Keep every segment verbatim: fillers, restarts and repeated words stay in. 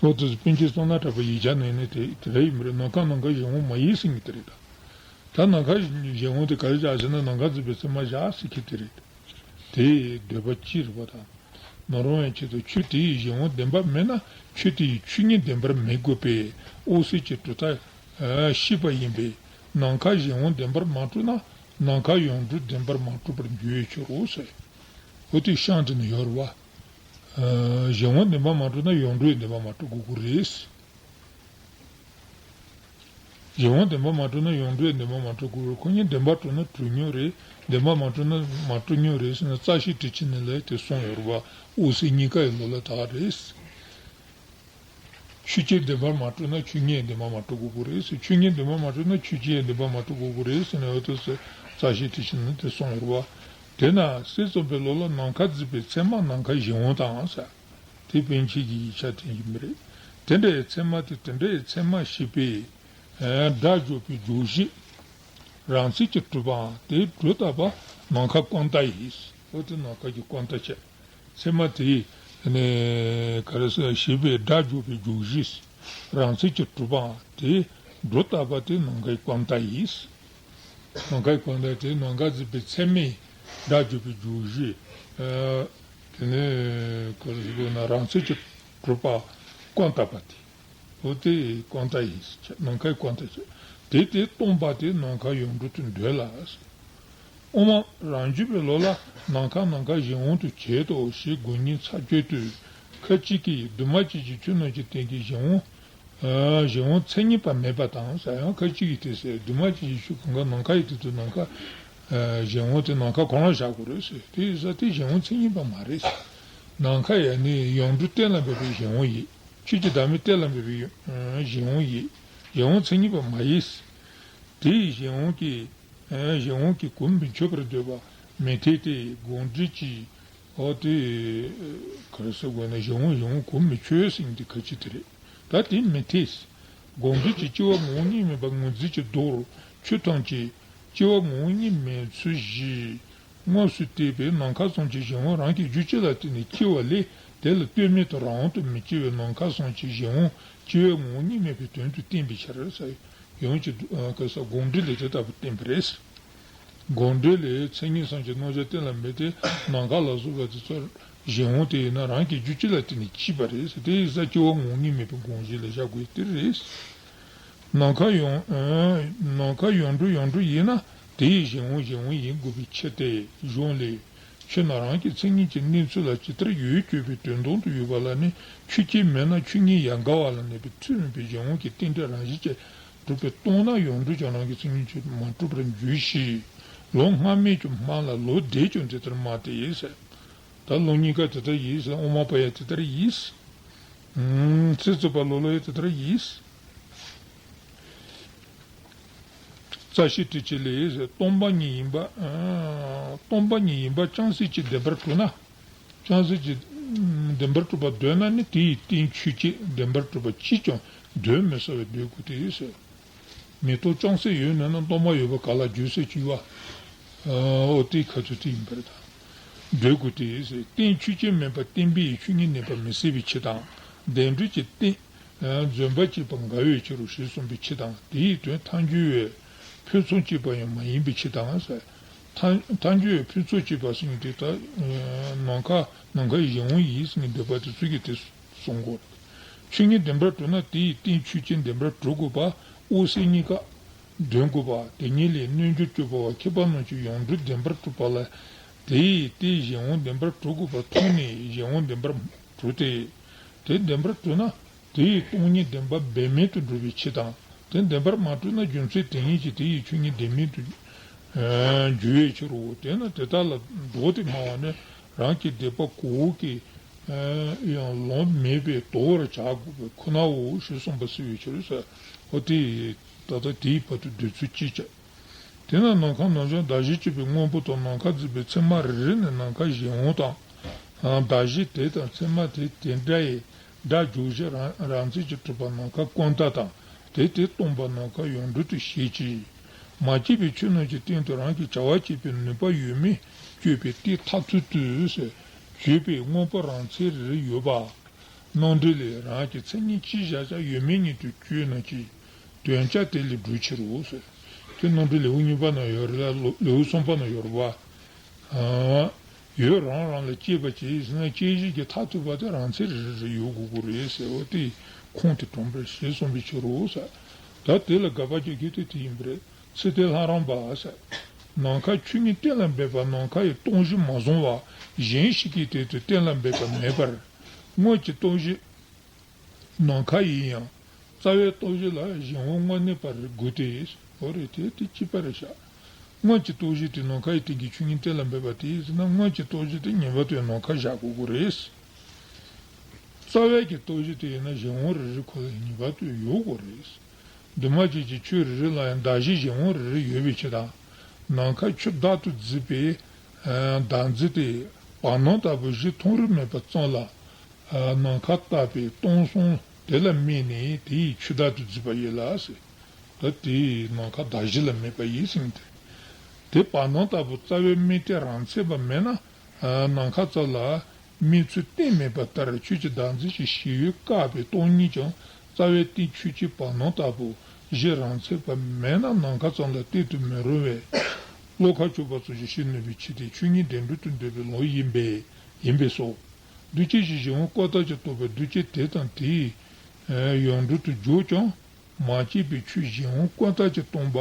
འོ་དེ་ཚོ་པཎ་ཆེན་བསོད་ནམས་གྲགས་པའི་ཡིག་ཆ་ནང་ནས་དེ་དེ་འདྲ་ཡིན་པ་རེད། ནམ་མཁའ་ནམ་མཁའི་གཞན་དབང་མ་ཡིན་ཟེར་མཁན་དེ་རེད་ད། ད་ནམ་མཁའ་གཞན་དབང་དེ་ག་རེ་བྱ་ཟེར་ན། ནམ་མཁའ་འཛིན་པའི་མཚན་མ་བཞག་ཟེར་མཁན་དེ་རེད། དེ་འདོད་པ་ཅི་རེད་པ་དང་། མ་རུང་བའི་ཆེད་དུ་ཆོས་དེ་ཡི་གཞན་དབང་བདེན་པ་མེད་ན། ཆོས་དེ་ཡི་ཆོས་ཉིད་བདེན་པར་མི་དགོས་པས། འོད་གསལ་གྱི་གྲུབ་མཐའ་ཤེས་པ་ཡིན་པས། ནམ་མཁའ་གཞན་དབང་བདེན་པར་མ་གྲུབ་ན། ནམ་མཁའ་ཡོངས་གྲུབ་བདེན་པར་མ་གྲུབ་པར་འགྱུར་བའི་ཕྱིར་རོ་ཟེར། འོ་དེ་ཤོད་དེ་ནི་ཡོད་རེད་བ། གཞན་དབང་བདེན་པར་མ་གྲུབ་ན་ཡོངས་གྲུབ་བདེན་པར་མ་གྲུབ་དགོས་ཀྱི་རེད། གཞན་དབང་བདེན་པར་མ་གྲུབ་ན་ཡོངས་གྲུབ་བདེན་པར་མ་གྲུབ་དགོས་རེད། ཁོ་གཉིས་བདེན་པར་གྲུབ་ན་གྲུབ་མྱོང་རེད། བདེན་པར་མ་གྲུབ་ན་མ་གྲུབ་མྱོང་རེད་ཟེར་ན། རྩ་ཤེ་ཊཱིཀྵ་ནས་ལབ་དེ་གསུངས་ཡོད་རེད་བ། འོད་གསལ་གཉིས་ཀ་ཡི་ལུགས་ལ་དག་རེད། ཆོས་ཅན་བདེན་པར་མ་གྲུབ་ན་ཆོས་ཉིད་བདེན་པར་མ་གྲུབ་དགོས་ཀྱི་རེད་ཟེར། ཆོས་ཉིད་བདེན་པར་མ་གྲུབ་ན་ཆོས་ཅན་བདེན་པར་མ་གྲུབ་དགོས་ཀྱི་རེད་ཟེར་ནས། འོ་དེ་ཚོ་རྩ་ཤེ་ཊཱིཀྵ་ནས་དེ་གསུངས་ཡོད་རེད་བ། དེས་ན་སྲིད་རྩོམ་པའི་ལུགས་ལ་ནམ་མཁའ་འཛིན་པའི་མཚན་མ་ནམ་མཁའི་གཞན་དབང་དང་ཟེར། དེ་པཎ་ཆེན་གྱི་ཡིག་ཆ་དེ་ཡིན་པ་རེད། དེ་འདྲའི་མཚན་མ་དེ་དེ་འདྲའི་མཚན་མ་ཞེས་པའི་སྒྲ་འཇུག་པའི་རྗོགས་གཞི་རང་མཚན་གྱིས་གྲུབ་པའང་དེ་སྒྲོ་བཏགས་པ་ནམ་མཁའི་ཀུན་བཏགས་ཡིན། འོ་དེ་ནམ་མཁའ་གི་ཀུན་བཏགས་བྱས། མཚན་མ་དེ་ནི་ག་རེ་ཟེར་ཞེས་པའི་སྒྲ་འཇུག་པའི་རྗོགས་གཞི་རང་མཚན་གྱིས་གྲུབ་པའང་དེ་སྒྲོ་བཏགས་པ་དེ་ནམ་མཁའི་ཀུན་བཏགས་ཡིན། ནམ་མཁའི་ཀུན་བཏགས་དེ་ནམ་མཁའ་འཛིན་པའི་མཚན་མའི་སྒྲ་འཇུག་པའི་རྗོགས་གཞི། ཨ། དེ་ནས་ག་རེ་ཟེར་དགོས་ན། རང་མཚན་གྱིས་གྲུབ་པ་ཀུན་བཏགས་པ་དེ། འོ་དེ་ཀུན་བཏགས་ཡིན་ཟེར། ནམ་མཁའི་ཀུན་བཏགས་ཟེར། དེ་དེ་སྟོང་པ་དེ་ནམ་མཁའ་ཡོངས་གྲུབ་ཏུ་འདོད་ལ་ཟེར། དབུ་མ་རང་རྒྱུད་པའི་ལུགས་ལ་ནམ་མཁའ་ནམ་མཁའི་གཞན་དབང་དུ་བྱེད་དོ་ཞེས་དགོས་ངེས་ཚར་གཅོད་དུས། ཁ་ཅིག་གིས་འདུས་མ་བྱས་ཀྱི་ཆོས་རྣམས་ཀྱི་སྟེང་གི་གཞན་དབང་། ཨ། གཞན་དབང་མཚན་ཉིད་པ་མེད་པ་དང་ཟེར། ཡང་ཁ་ཅིག་གིས་དེ་ཟེར། འདུས་མ་བྱས་ཀྱི་ཆོས་གང་ག་ནམ་མཁའ་ཡི་དེ་དུས་ནམ་མཁའ། ཨ། གཞན་དབང་དེ་ནམ་མཁའ་གང་ལ་བཞག་དགོས་རེད་ཟེར། དེ་ཡིན་ཙང་དེ་གཞན་དབང་མཚན་ཉིད་པ་མ་རེད་ཟེར། ནམ་མཁའ་ཡང་ནི་ཡོངས་གྲུབ་གཏན་ལ་འབེབས་པའི་གཞན་དབང་ཡིན། ཆོས་ཀྱི་བདག་མེད་གཏན་ལ་འབེབས་པའི་གཞན་དབང་ཡིན། གཞན་དབང་མཚན་ཉིད་པ་མ་ཡིན་ཟེར། དེ་ཡི་གཞན་དབང་གིས། གཞན་དབང་གིས་གོམས་མི་ཆོད་པར་འདོད་པ་མི་འཐད་དེ། དགོངས་འགྲེལ་གྱིས། འོ་དེ་ག་རེ་ཟེར་དགོས་ན། གཞན་དབང་གཞན་དབང་གོམས་མི་ཆོད་ཟེར་མཁན་དེ་ཁ་ཅིག་དེ་རེད། ད་དེ་མི་འཐད་ཟེར། དགོངས་འགྲེལ་གྱིས། སྐྱེ་བ་ངོ་བོ་ཉིད་མིན་པ་ངོས་འཛིན་གྱི་མདོར་ཆོས་ཐམས་ཅད་སྐྱེ་བ་ངོ་བོ་ཉིད་མིན་ཚུལ་བཞིན་དངོས་སུ་བསྟན་པའི་ནམ་མཁའ་གསུམ་གྱི་གཞན་དབང་རང་གི་རྒྱུ་ཅི་ལ་བརྟེན་ནས་སྐྱེ་བ་ལས། དེ་ལ་ལྟོས་མེད་དུ་རང་དབང་དུ་མི་སྐྱེ་བའི་ནམ་མཁའ་གསུམ་གྱི་གཞན་དབང་སྐྱེ་བ་ངོ་བོ་ཉིད་མིན་པའི་དོན་དུ་བསྟན་པའི་ཕྱིར་ཟེར། ཡང་ཅིག་ཨ། ག་རེ་ཟེར། དགོངས་འགྲེལ་ལས་དེ་ལྟ་བུ་བསྟན་པ་རེད། དགོངས་འགྲེལ་ལས་མཚན་ཉིད་གསུམ་གྱི་རྣམ་གཞག་གཏན་ལ་འབེབས་ཏེ། ནམ་མཁའ་ལ་སོགས་པ་དེ་ཚོ་གཞན་དབང་དེ་ཡིན་ན་རང་གི་རྒྱུ་ཅི་ལ་བརྟེན་ནས་སྐྱེས་པ་རེད་ཟེར། དེ་ཡིན་ཙང་སྐྱེ་བ་ངོ་བོ་ཉིད་མེད་པའི་དགོངས་གཞི་ལ་བཞག་དགོས་དེ་རེད། ནམ་མཁའ་ཡོངས། ཨ། ནམ་མཁའ་ཡོངས་གྲུབ་ཡོངས་གྲུབ་ཡིན་ན་དེ་ཡི་གཞན་དབང་གཞན་དབང་ཡིན་དགོས་པའི་ཕྱིར་ཏེ། གཞུང་ལས། ཆོས་རྣམས་རང་གི་མཚན་ཉིད་ཀྱི་གནས་ཚུལ་ལ་ཇི་ལྟར་ཡོད་དཔྱོད་པའི་དོན་དམ་དུ་ཡོད་པ་ལ་ནི་ཆོས་ཅན་མེད་ན་ཆོས་ཉིད་ཡལ་འགག་པ་ལ་གནས་པའི་ཚུལ་མིན་པའི་གཞན་དབང་གི་རྟེན་འབྲེལ་རང་བཞིན་གྱིས་གྲུབ་པའི་སྟོང་ན་ཡོངས་གྲུབ་ཀྱང་རང་གི་མཚན་ཉིད་ཀྱིས་མ་གྲུབ་པར་འགྱུར་ཞིང་། ལུང་སྔ་མས་ཀྱང་སྨྲ་ལ་ལུང་དེས་ཀྱང་འདི་ལྟར་སྨྲ་སྟེ་ཟེར། ད་ལུང་གཉིས་ཀ་དེ་ལྟར་ཡིན་ཟེར། དབུ་མ་པ་ཡང་དེ་ལྟར་ཡིན་ཟེར། ཨུམ། སྲིད་རྩོད་པ་ལོ་ལོ་ཡང་དེ་ལྟར་ཡིན་ཟེར། རྩ་ཤེ་ཊཱིཀྵ་ལས། སྟོང་པ་ཉིད་ཡིན་པ། ཨ། སྟོང་པ་ཉིད་ཡིན་པ་ཅུང་ཟད་ཅིག་བདེན་པར་གྲུབ་ན། ཅུང་ཟད་ཅིག་བདེན་པར་གྲུབ་པར་འདོད་ན་ནི་དེ་ཡི་རྟེན་ཆོས་ཅན་བདེན་པར་གྲུབ་པ་ཅིས་ཀྱང་གདོན་མི་ཟ་བར་འདོད་དགོས་ཏེ་ཟེར། མེ་ཏོག་ཅུང་ཟད་ཡོད་ན་ནི་སྟོང་པ་ཡོད་པ་ག་ལ་འགྱུར་ཟེར་གྱི་ཡོད་པ། ཨ། འོ་དེའི་ཁ་ཐུག་དེ་ཡིན་པར་ཐལ། འདོད་དགོས་ཏེ་ཟེར། རྟེན་ཆོས་ཅན་མིན་པ་བརྟེན་པའི་ཆོས་ཉིད་གནས་པ་མི་སྲིད་པའི་ཕྱིར་དང་། བདེན་གྲུབ་ཀྱི་རྟེན། ཨ། བརྫུན་པ་བཅས་པ་འགལ་བའི་ཕྱིར་རོ་ཞེས་གསུངས་པའི་ཕྱིར་དང་། དེའི་དོན་ཐལ་འགྱུར་བས་ཕུན་སུམ་བཅད་པ་ཡང་མ་ཡིན་པའི་ཕྱིར་དང་ཟེར། ཐལ། ཐལ་འགྱུར་བས་ཕུན་སུམ་བཅད་པ་ཟེར་མཁན་དེ་ད་ནམ་མཁའ། ནམ་མཁའི་གཞན་དབང་ཡིན་ཟེར་མཁན་འདོད་པ་དེ་ཚོ་གིས་དེ་གསུང་གོ། ཆོས་ཉིད་བདེན་པར་གྲུབ་ན་དེ་ཡི་རྟེན་ཆོས་ཅན་བདེན་པར་གྲུབ་དགོས་པ། འོད་གསལ་གཉིས་ཀ་འདོན་དགོས་པ། དེ་གཉིས་ལས་རྣལ་འབྱོར་སྤྱོད་པ་བ་མཁས་པ་རྣམས་ཀྱིས་ཡོངས་གྲུབ་བདེན་པར་གྲུབ་པ་ལ། དེ་ཡི་རྟེན་གཞན་དབང་བདེན་པར་གྲུབ་དགོས་པ་མཐོང་ནས་གཞན་དབང་བདེན་པར་གྲུབ་སྟེ། དེ་བདེན་པར་གྲུབ་ན། དེ་ཡི་སྟོང་ཉིད་བདེན་པ་འབད་མེད་དུ་འགྲུབ་པའི་ཕྱིར་དང་། དེ་བདེན་པར་མ་གྲུབ་ན་རྒྱུ་མཚན་དེ་ཉིད་ཀྱིས་དེ་ཡི་ཆོས་ཉིད་བདེན་མེད་དུ་འགྱུར་བའི་ཕྱིར་རོ། དེས་ན་དེ་དག་ལ་ལྡོག་སྟེ་སྨྲ་བ་ནི་རང་གི་སྡིག་པ་གོ་གི་ཡང་ལོང་མེད་པས་དོར་བར་བྱ་དགོས་པ་ཁོ་ནའོ་ཞེས་གསུངས་པ་སྲིད་པའི་ཕྱིར་ཟེར། འོ་དེ་ད་ལྟ་དེའི་བར་དུ་འདོད་ཚུལ་གཅིག་བྱ། དེས་ན་ནམ་མཁའ་ནམ་བྱུང་གདགས་གཞིར་གྱུར་པའི་དངོས་པོ་དང་ནམ་མཁའ་འཛིན་པའི་མཚན་མ་རེ་རེ་ནི་ནམ་མཁའི་གཞན་དབང་དང་། གདགས་གཞི་དེ་དང་མཚན་མ་དེ་དེ་འདྲ་ཡི་སྒྲ་འཇུག་གཞི་རང་རང་མཚན་གྱིས་གྲུབ་པ་ནམ་མཁའི་ཀུན་བཏགས་དང་། དེ་དེ་སྟོང་པ་ནམ་མཁའི་ཡོངས་གྲུབ་ཏུ་བཞེད་ཅིང་། མ་སྐྱེས་པའི་ཆོས་རྣམས་ཀྱི་སྟེང་དུ་རང་གི་བྱ་བ་བྱེད་པའི་ནུས་པ་ཡོད་མེད་དཔྱོད་པའི་རྟེན་མཐར་ཐུག་ཏུ་ཟེར། བརྗོད་པའི་དངོས་པོ་རང་མཚན་རེ་རེ་ཡོད་པ། རྣམ་འགྲེལ་ལས་རང་གི་མཚན་ཉིད་ཅི་བཞག་ཀྱང་ཡོད་མེད་ཉིད་དུ་བཅོས་ན་ཅི། དོན་བྱ་དེ་ལས་སྒྲུབ་ཕྱིར་རོ་ཟེར། དེ་རྣམ་འགྲེལ་ལེའུ་གཉིས་པ་ན་ཡོད་རེད་ལ་ལེའུ་གསུམ་པ་ན་ཡོད་རེད་བ། ཡོད་རང་རང་ལ་དཔྱད་པ་བྱས་ཟིན་ན་དཔྱད་གཞི་གི་མཐར་ཐུག་པ་དེ་རང་མཚན་རེ་རེ་ཡོད་དགོས་ཀྱི་རེད་ཟེར་བ་དེ་ཁུངས་དེ་དྲངས་པར་ཞེས་གསུངས་པའི་ཕྱིར་རོ་ཟེར། ད་དེ་ལ་དགག་པ་རྒྱག་རྒྱུ་དེ་དེ་ཡིན་པ་རེད། ཚིག་དེ་ལྷ་རམས་པ་ཟེར། ནམ་མཁའ་ཆོས་ཉིད་གཏན་ལ་འབེབས་པ་ནམ་མཁའ་ཡི་སྟོང་གཞི་མ་བཟུང་བ་གཞན་ཞིག་གིས་དེ་དུས་གཏན་ལ་འབེབས་པ་མེད་པར། སྔོན་གྱི་སྟོང་གཞི་ནམ་མཁའ་ཡིན་ཡང་། རྩ་བའི་སྟོང་གཞི་ལ་གཞན་དབང་དངོས་གནས་པ་རེད་དགོས་ཏེ། འོ་རེད་དེ་དེ་གཅིག་པ་རེད་ཤག་སྔོན་གྱི་སྟོང་གཞི་དེ་ནམ་མཁའ་ཡི་སྟེང་གི་ཆོས་ཉིད་གཏན་ལ་འབེབས་པ་དེ་ཡིན་ཟེར་ན་སྔོན་གྱི་སྟོང་གཞི་དེ་ངེས་པར་དུ་ནམ་མཁའ་བཞག་དགོས་ཀྱི་རེད། རྩ་བའི་གི་སྟོང་གཞི་དེ་ཡིན་ན་གཞན་དབང་རེ་རེ་ཁོ་ལ་ངེས་པར་དུ་ཡོད་དགོས་རེད། འདུས་མ་བྱས་ཀྱི་ཆོས་རེ་རེ་ལ་ཡང་གདགས་གཞི་གཞན་དབང་རེ་རེ་ཡོད་པའི་ཕྱིར་དང་། ནམ་མཁའ་ཆུ་བདག་ཏུ་འཛིན་པའི་བདག་འཛིན་དེ་བར་སྣང་ལྟ་བུ་གཞི་མཐོང་རིག་མེད་པ་ཙམ་ལ། ནམ་མཁའ་ལྟ་བུའི་སྟོང་གསུམ་དེ་ལ་དམིགས་ནས་དེ་ཡི་ཆོས་བདག་ཏུ་འཛིན་པ་ཡིན་ལ་ཟེར། ད་དེ་ཡི་ནམ་མཁའ་གདགས་གཞི་ལ་དམིགས་པ་ཡིན་ཟེར་ཏེ། དེ་བར་སྣང་ལྟ་བུ་རྩ་བའི་དམིགས་གཏད་རང་མཚན་པ་མེད་ན། ནམ་མཁའ་རྩ་ལ་དམིགས་ཚུལ་གཏན་མེད་པ་ལྟར་ཆོས་ཀྱི་བདག་འཛིན་གྱི་ཞི་བའི་བཀག་པའི་སྟོང་ཉིད་ཀྱང་རྩ་བའི་རྟེན་ཆོས་ཅན་བར་སྣང་ལྟ་བུ་གཞི་རང་མཚན་པ་མེད་ན་ནམ་མཁའ་ཙམ་ལ་གཏད་དུ་མི་རུང་བས། བློ་ཁ་ཕྱོགས་པ་ཚོས་ཞིག་ཤེས་ནུས་པའི་ཆེད་དུ་ཆོས་ཉིད་བདེན་གྲུབ་ཏུ་འདོད་པའི་ལུགས་ཡིན་པས་ཡིན་པས་སོ། འདུས་བྱས་ཀྱི་གཞན་དབང་ཀུན་བཏགས་ཀྱིས་སྟོང་པའི་འདུས་བྱས་དེ་དང་དེའི་ཡོངས་གྲུབ་ཏུ་འཇོག་ཀྱང་། མ་སྐྱེས་པའི་ཆོས་གཞན་དབང་ཀུན་བཏགས་ཀྱིས་སྟོང་པ།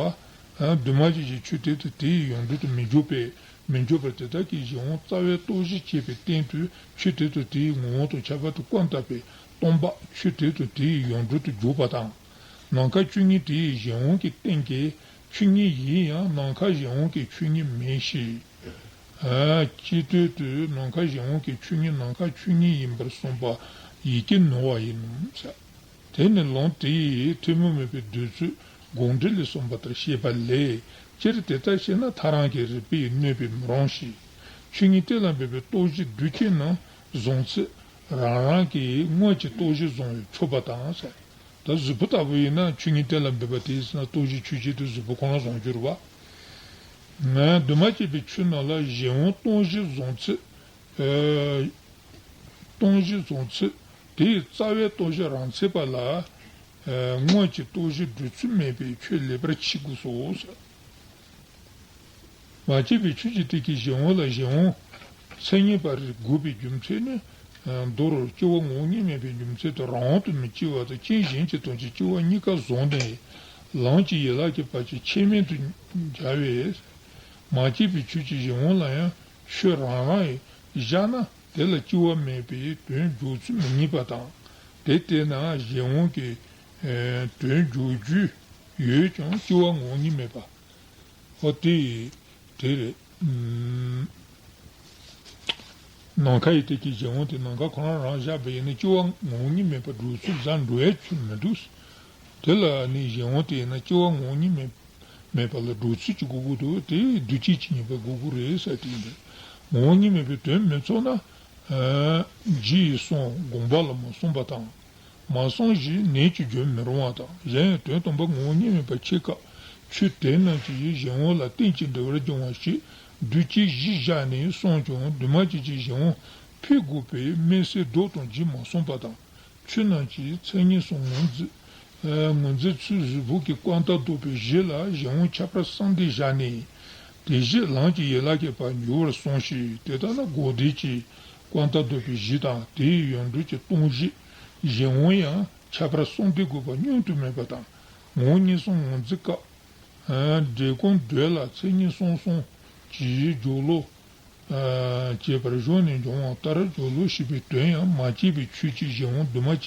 འདུས་མ་བྱས་ཀྱི་ཆོས་དེ་དང་དེའི་ཡོངས་གྲུབ་ཏུ་མི་འཇོག་པས་མི་འཇོག་པར་དེ་དག་གི་གཞན་དབང་རྩ་བའི་སྟོང་གཞི་བཅད་པའི་སྟེང་དུ་ཆོས་དེ་དང་དེའི་ངོ་བོ་དང་ཁྱད་པར་དུ་ཀུན་བཏགས་པས་སྟོང་པ་ཆོས་དེ་དང་དེའི་ཡོངས་གྲུབ་ཏུ་འཇོག་པ་དང་། ནམ་མཁའ་ཆོས་ཉིད་དེའི་གཞན་དབང་གི་སྟེང་གི་ཆོས་ཉིད་ཡིན་ཡང་ནམ་མཁའ་གཞན་དབང་གི་ཆོས་ཉིད་མིན་ཞེས། སྤྱི་དོན་དུ་ནམ་མཁའ་གཞན་དབང་གི་ཆོས་ཉིད་ནམ་མཁའ་ཆོས་ཉིད་ཡིན་པར་གསུངས་པ་ཡིད་ཀྱིས་ནོར་བ་ཡིན་ནོ། དེ་ནི་ལུང་དེ་ཡིས་ཐུན་མོང་མིན་པའི་འདོད་ཚུལ་དགོངས་འགྲེལ་ལས་གསུངས་པ་ལྟར་བཤད་པ་ལས། སྤྱིར་དེ་ལྟར་བཤད་ན་ཐལ་རང་གི་རིགས་པས་གནོད་པས་མི་རུང་ཞེས། ཆོས་ཉིད་གཏན་ལ་འབེབས་པའི་སྟོང་གཞི་འདུས་བྱས་རྣམས་བཟུང་ཚུལ་རང་རང་གི་སྔོན་གྱི་སྟོང་གཞི་བཟུང་བས་ཆོག་པ་དང་། ད་གཟུགས་པོ་ལྟ་བུ་ཡིན་ན་ཆོས་ཉིད་གཏན་ལ་འབེབས་པ་དེ་ཡིན་ན་སྟོང་གཞི་ཆོས་ཅན་དུ་གཟུགས་པོ་ཁོ་ན་བཟུང་རྒྱུ་རེད་བ། འདུས་མ་བྱས་པའི་ཆོས་རྣམས་ལ་གཞན་དབང་སྟོང་གཞི་བཟུང་ཚུལ། སྟོང་གཞི་བཟུང་ཚུལ་དེ་ཡི་རྩ་བའི་སྟོང་གཞི་རང་མཚན་པ་ལ། སྔོན་གྱི་སྟོང་གཞི་སྒྲུབ་ཚུལ་མེད་པའི་ཆོས་ལེགས་པར་ཕྱེ་དགོས་སོ། མ་སྐྱེས་པའི་ཆོས་ཀྱི་སྟེང་གི་གཞན་དབང་ལ་གཞན་དབང་མཚན་ཉིད་པ་རེད་དགོས་པའི་རྒྱུ་མཚན་ནི། མདོར་སྐྱེ་བ་ངོ་བོ་ཉིད་མེད་པའི་རྒྱུ་མཚན་དང་རང་དབང་དུ་མི་སྐྱེ་བ་དང་རྐྱེན་གཞན་གྱི་དོན་གྱི་སྐྱེ་བ་གཉིས་ཀ་བཟུང་ནས་ལམ་གྱི་ཡན་ལག་གི་བར་གྱི་ཁྱད་མེད་དུ་སྦྱར་བས། མ་སྐྱེས་པའི་ཆོས་ཀྱི་གཞན་དབང་ལ་ཡང་ཆོས་རང་རང་ཡིན་བཞག་ན་དེ་ལ་སྐྱེ་བ་མེད་པའི་དོན་འཇོག་ཚུལ་མི་རྙེད་པ་དང་། དེ་ལྟས་ན་གཞན་དབང་གི་དོན་འཇོག་རྒྱུ་ཡོད་ཀྱང་སྐྱེ་བ་ངོ་བོ་ཉིད་མེད་པ། ཨོ་དེ་དེ་རེད། ནམ་མཁའ་ཡི་སྟེང་གི་གཞན་དབང་དེ་ནམ་མཁའ་ཁོ་རང་རང་བཞག་པ་ཡིན་ན་སྐྱེ་བ་ངོ་བོ་ཉིད་མེད་པར་འགྲོ་ཚུལ་བཟང་འགྲོ་ཡ་ཆོས་མི་འདུག་དེ་ལ་ནི་གཞན་དབང་དེ་ཡིན་ན་སྐྱེ་བ་ངོ་བོ་ཉིད་མེད་མེད་པ་ལ་འགྲོ་ཚུལ་གྱི་དགོས་མཁོ་འདུག་དེ་འདུས་བྱས་ཀྱི་ངེས་པ་དགོས་མཁོ་རེད་ཟེར་དེ་ཡིན་པས། ངོ་བོ་ཉིད་མེད་པའི་དོན་མི་ཚོར་ན། རྗེ་ཡི་གསུང་དགོངས་པ་ལ་མ་གསུངས་པ་དང་། མ་གསུངས་ཞེས་ནན་གྱིས་བརྗོད་མི་རུང་བ་དང་། གཞན་ཡང་དོན་དམ་པར་ངོ་བོ་ཉིད་མེད་པ་ཕྱེད་ཀ་ཆོས་དེ་རྣམས་ཀྱི་གཞན་དབང་ལ་རྟེན་ཅིང་འབྲེལ་བར་འབྱུང་བ་ཞིག་འདུས་བྱས་གཞི་བཞག་ནས་གསུངས་ཀྱང་འདུས་མ་བྱས་ཀྱི་གཞན་དབང་ཕུད་དགོས་པའི་དམིགས་བསལ་མདོ་དང་རྒྱུད་མ་གསུངས་པ་དང་། ཆོས་རྣམས་ཀྱི་མཚན་ཉིད་གསུམ་ངོས་འཛིན། ངོས་འཛིན་ཚུལ་གཟུགས་ཕུང་གི་ཀུན་བརྟགས་ལྡོག་པའི་གཞི་ལ་གཞན་དབང་ཁྱད་པར་གསུམ་ལྡན་བཞག་ནས། དེ་བཞིན་ལམ་གྱི་ཡན་ལག་གི་བར་འགྱུར་བར་གསུངས་ཤིང་། དེ་ལྟ་ན་དགོངས་འགྲེལ་གྱི་ཀུན་བརྟགས་ལྡོག་པའི་གཞི་དང་དེའི་ཡོངས་གྲུབ་ཀྱི་སྟོང་གཞི་གཞན་དབང་ཡང་ཁྱད་པར་གསུམ་ལྡན་དགོས་པ་བསྙོན་དུ་མེད་པ་དང་། ངོ་བོ་ཉིད་གསུམ་ངོས་འཛིན་སྐབས། འབྲས་གུང་མདོ་ལ་མཚན་ཉིད་གསུམ་གསུམ་གྱི་སྦྱོར་ཀློག་བྱེད་པར་གཞུང་ནས་འབྱུང་བ་ལྟར་སྦྱོར་ཀློག་ཞེས་པའི་དོན་ཡང་མ་སྐྱེས་པའི་ཆོས་ཀྱི་གཞན་དབང་འདུས་མ་བྱས་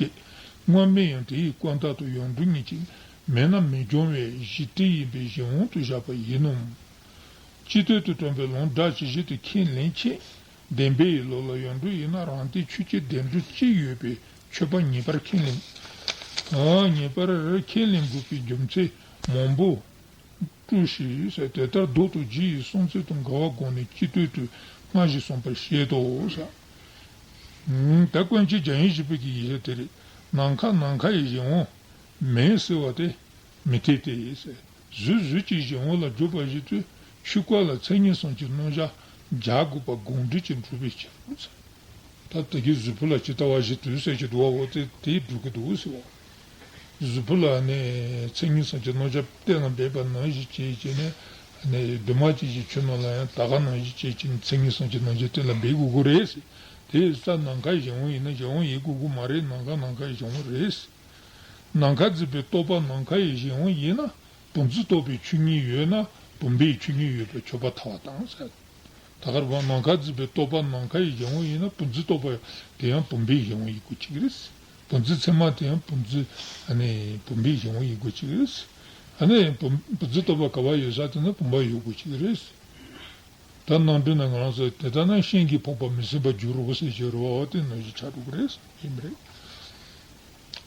དངོས་མེད་ཡང་དེའི་ཀུན་བརྟགས་དང་ཡོངས་གྲུབ་གཉིས་ཀྱིས་མེད་ན་མི་འབྱུང་བས་གཞི་རྟེན་ཡིན་པས་གཞན་དབང་དུ་བཞག་པ་ཡིན་ནོ། སྤྱི་དོན་དུ་སྟོན་པའི་ལུང་དག་ཅིག་ཞིག་ཏུ་ཁས་ལེན་ཕྱིན། བདེན་པའི་ལུགས་ལ་ཡོངས་གྲུབ་ཡིན་ན་རང་སྟེང་ཆོས་ཅན་བདེན་གྲུབ་གཅིག་ཡོད་པས་ཆོས་པ་ངེས་པར་ཁས་ལེན། ངེས་པར་ཁས་ལེན་དགོས་པའི་རྒྱུ་མཚན་མང་པོ། བཀྲུ་ཞིང་ཟེར། དེ་ལྟར་མདོ་དང་རྒྱུད་ཀྱི་གསུང་ཚིག་དང་འགལ་བ་བསྒོམས་ནས་སྤྱི་དོན་དུ་སྔར་བཞིན་གསུངས་པར་བཤད་དོ་ཟེར། ད་ཀུན་མཁྱེན་རྒྱ་ཡན་ཆོས་འཕེལ་གྱི་ཡི་གེ་དེ་རེད། ནམ་མཁའ་ནམ་མཁའ་ཡི་གཞན་དབང་མེད་ཟེར་བ་དེ་མི་འཐད་དེ་ཟེར། གཟུགས་གཟུགས་ཀྱི་གཞན་དབང་ལ་འཇོག་པ་བཞིན་དུ་ཆོས་སྐབས་ལ་མཚན་ཉིད་གསུམ་གྱི་རྣམ་གཞག་སྦྱར་དགོས་པ་དགོངས་འགྲེལ་གྱིས་འགྲུབ་པའི་ཕྱིར་རོ་ཟེར། ད་ལྟ་གི་གཟུགས་ཕུད་ལ་ཇི་ལྟ་བ་བཞིན་དུ་ཟེར་གྱི་འདུག་བ། འོ་དེ་དེ་སྒྲུབ་ཀྱི་འདུག་ཟེར་བ། གཟུགས་ཕུད་ལ་ནི་མཚན་ཉིད་སངས་རྒྱས་རྣམ་གཞག་གཏན་ལ་འབེབས་པ་ནང་བཞིན་བྱས་བྱས་ནས་ནི་འདུས་མ་བྱས་ཀྱི་ཆོས་རྣམས་ལ་ཡང་ད་ག་ནང་བཞིན་བྱས་བྱས་ནས་མཚན་ཉིད་སངས་རྒྱས་རྣམ་གཞག་གཏན་ལ་འབེབས་དགོས་ཀྱི་རེད། དེ་ས་ནམ་མཁའ་གཞན་དབང་ཡིན་ན་གཞན་དབང་ཡིན་དགོས་ཀྱི་མ་རེད། ནམ་མཁའ་ནམ་མཁའ་གཞན་དབང་རེད། ནམ་མཁའ་འཛིན་པའི་རྟོག་པ་ནམ་མཁའ་ཡི་གཞན་དབང་ཡིན་ན། བུམ་འཛིན་རྟོག་པའི་ཆོས་ཉིད་ཡོད་ན་བུམ་པའི་ཆོས་ཉིད་ཡོད་པའི་ཆོས་པ་ཐལ་བ་དང་ཟེར། ད་ག་རེ་བ། ནམ་མཁའ་འཛིན་པའི་རྟོག་པ་ནམ་མཁའ་ཡི་གཞན་དབང་ཡིན་ན། བུམ་འཛིན་རྟོག་པ་དེ་ཡང་བུམ་པའི་གཞན་དབང་ཡིན་དགོས་ཀྱི་རེད། བུམ་འཛིན་ཚད་མ་དེ་ཡང་བུམ་འཛིན་ཨ་ནི་བུམ་པའི་གཞན་དབང་ཡིན་དགོས་ཀྱི་རེད། ཨ་ནི་བུམ་བུམ་འཛིན་རྟོག་པ་ག་བ་ཡོད་ས་དེ་ན་བུམ་པ་ཡོད་དགོས་ཀྱི་རེད། ད་ནང་དོན་ནང་ང་རང་ཚོ་དེ་ལྟ་ན་ཤིང་གིས་ཕོག་པ་མི་སྲིད་པར་འགྱུར་རོ་ཟེར་གྱི་རེད་བ། དེ་ནང་བཞིན་ཆགས་འགྲོ་གི་རེད། ཡིན་པ་རེད།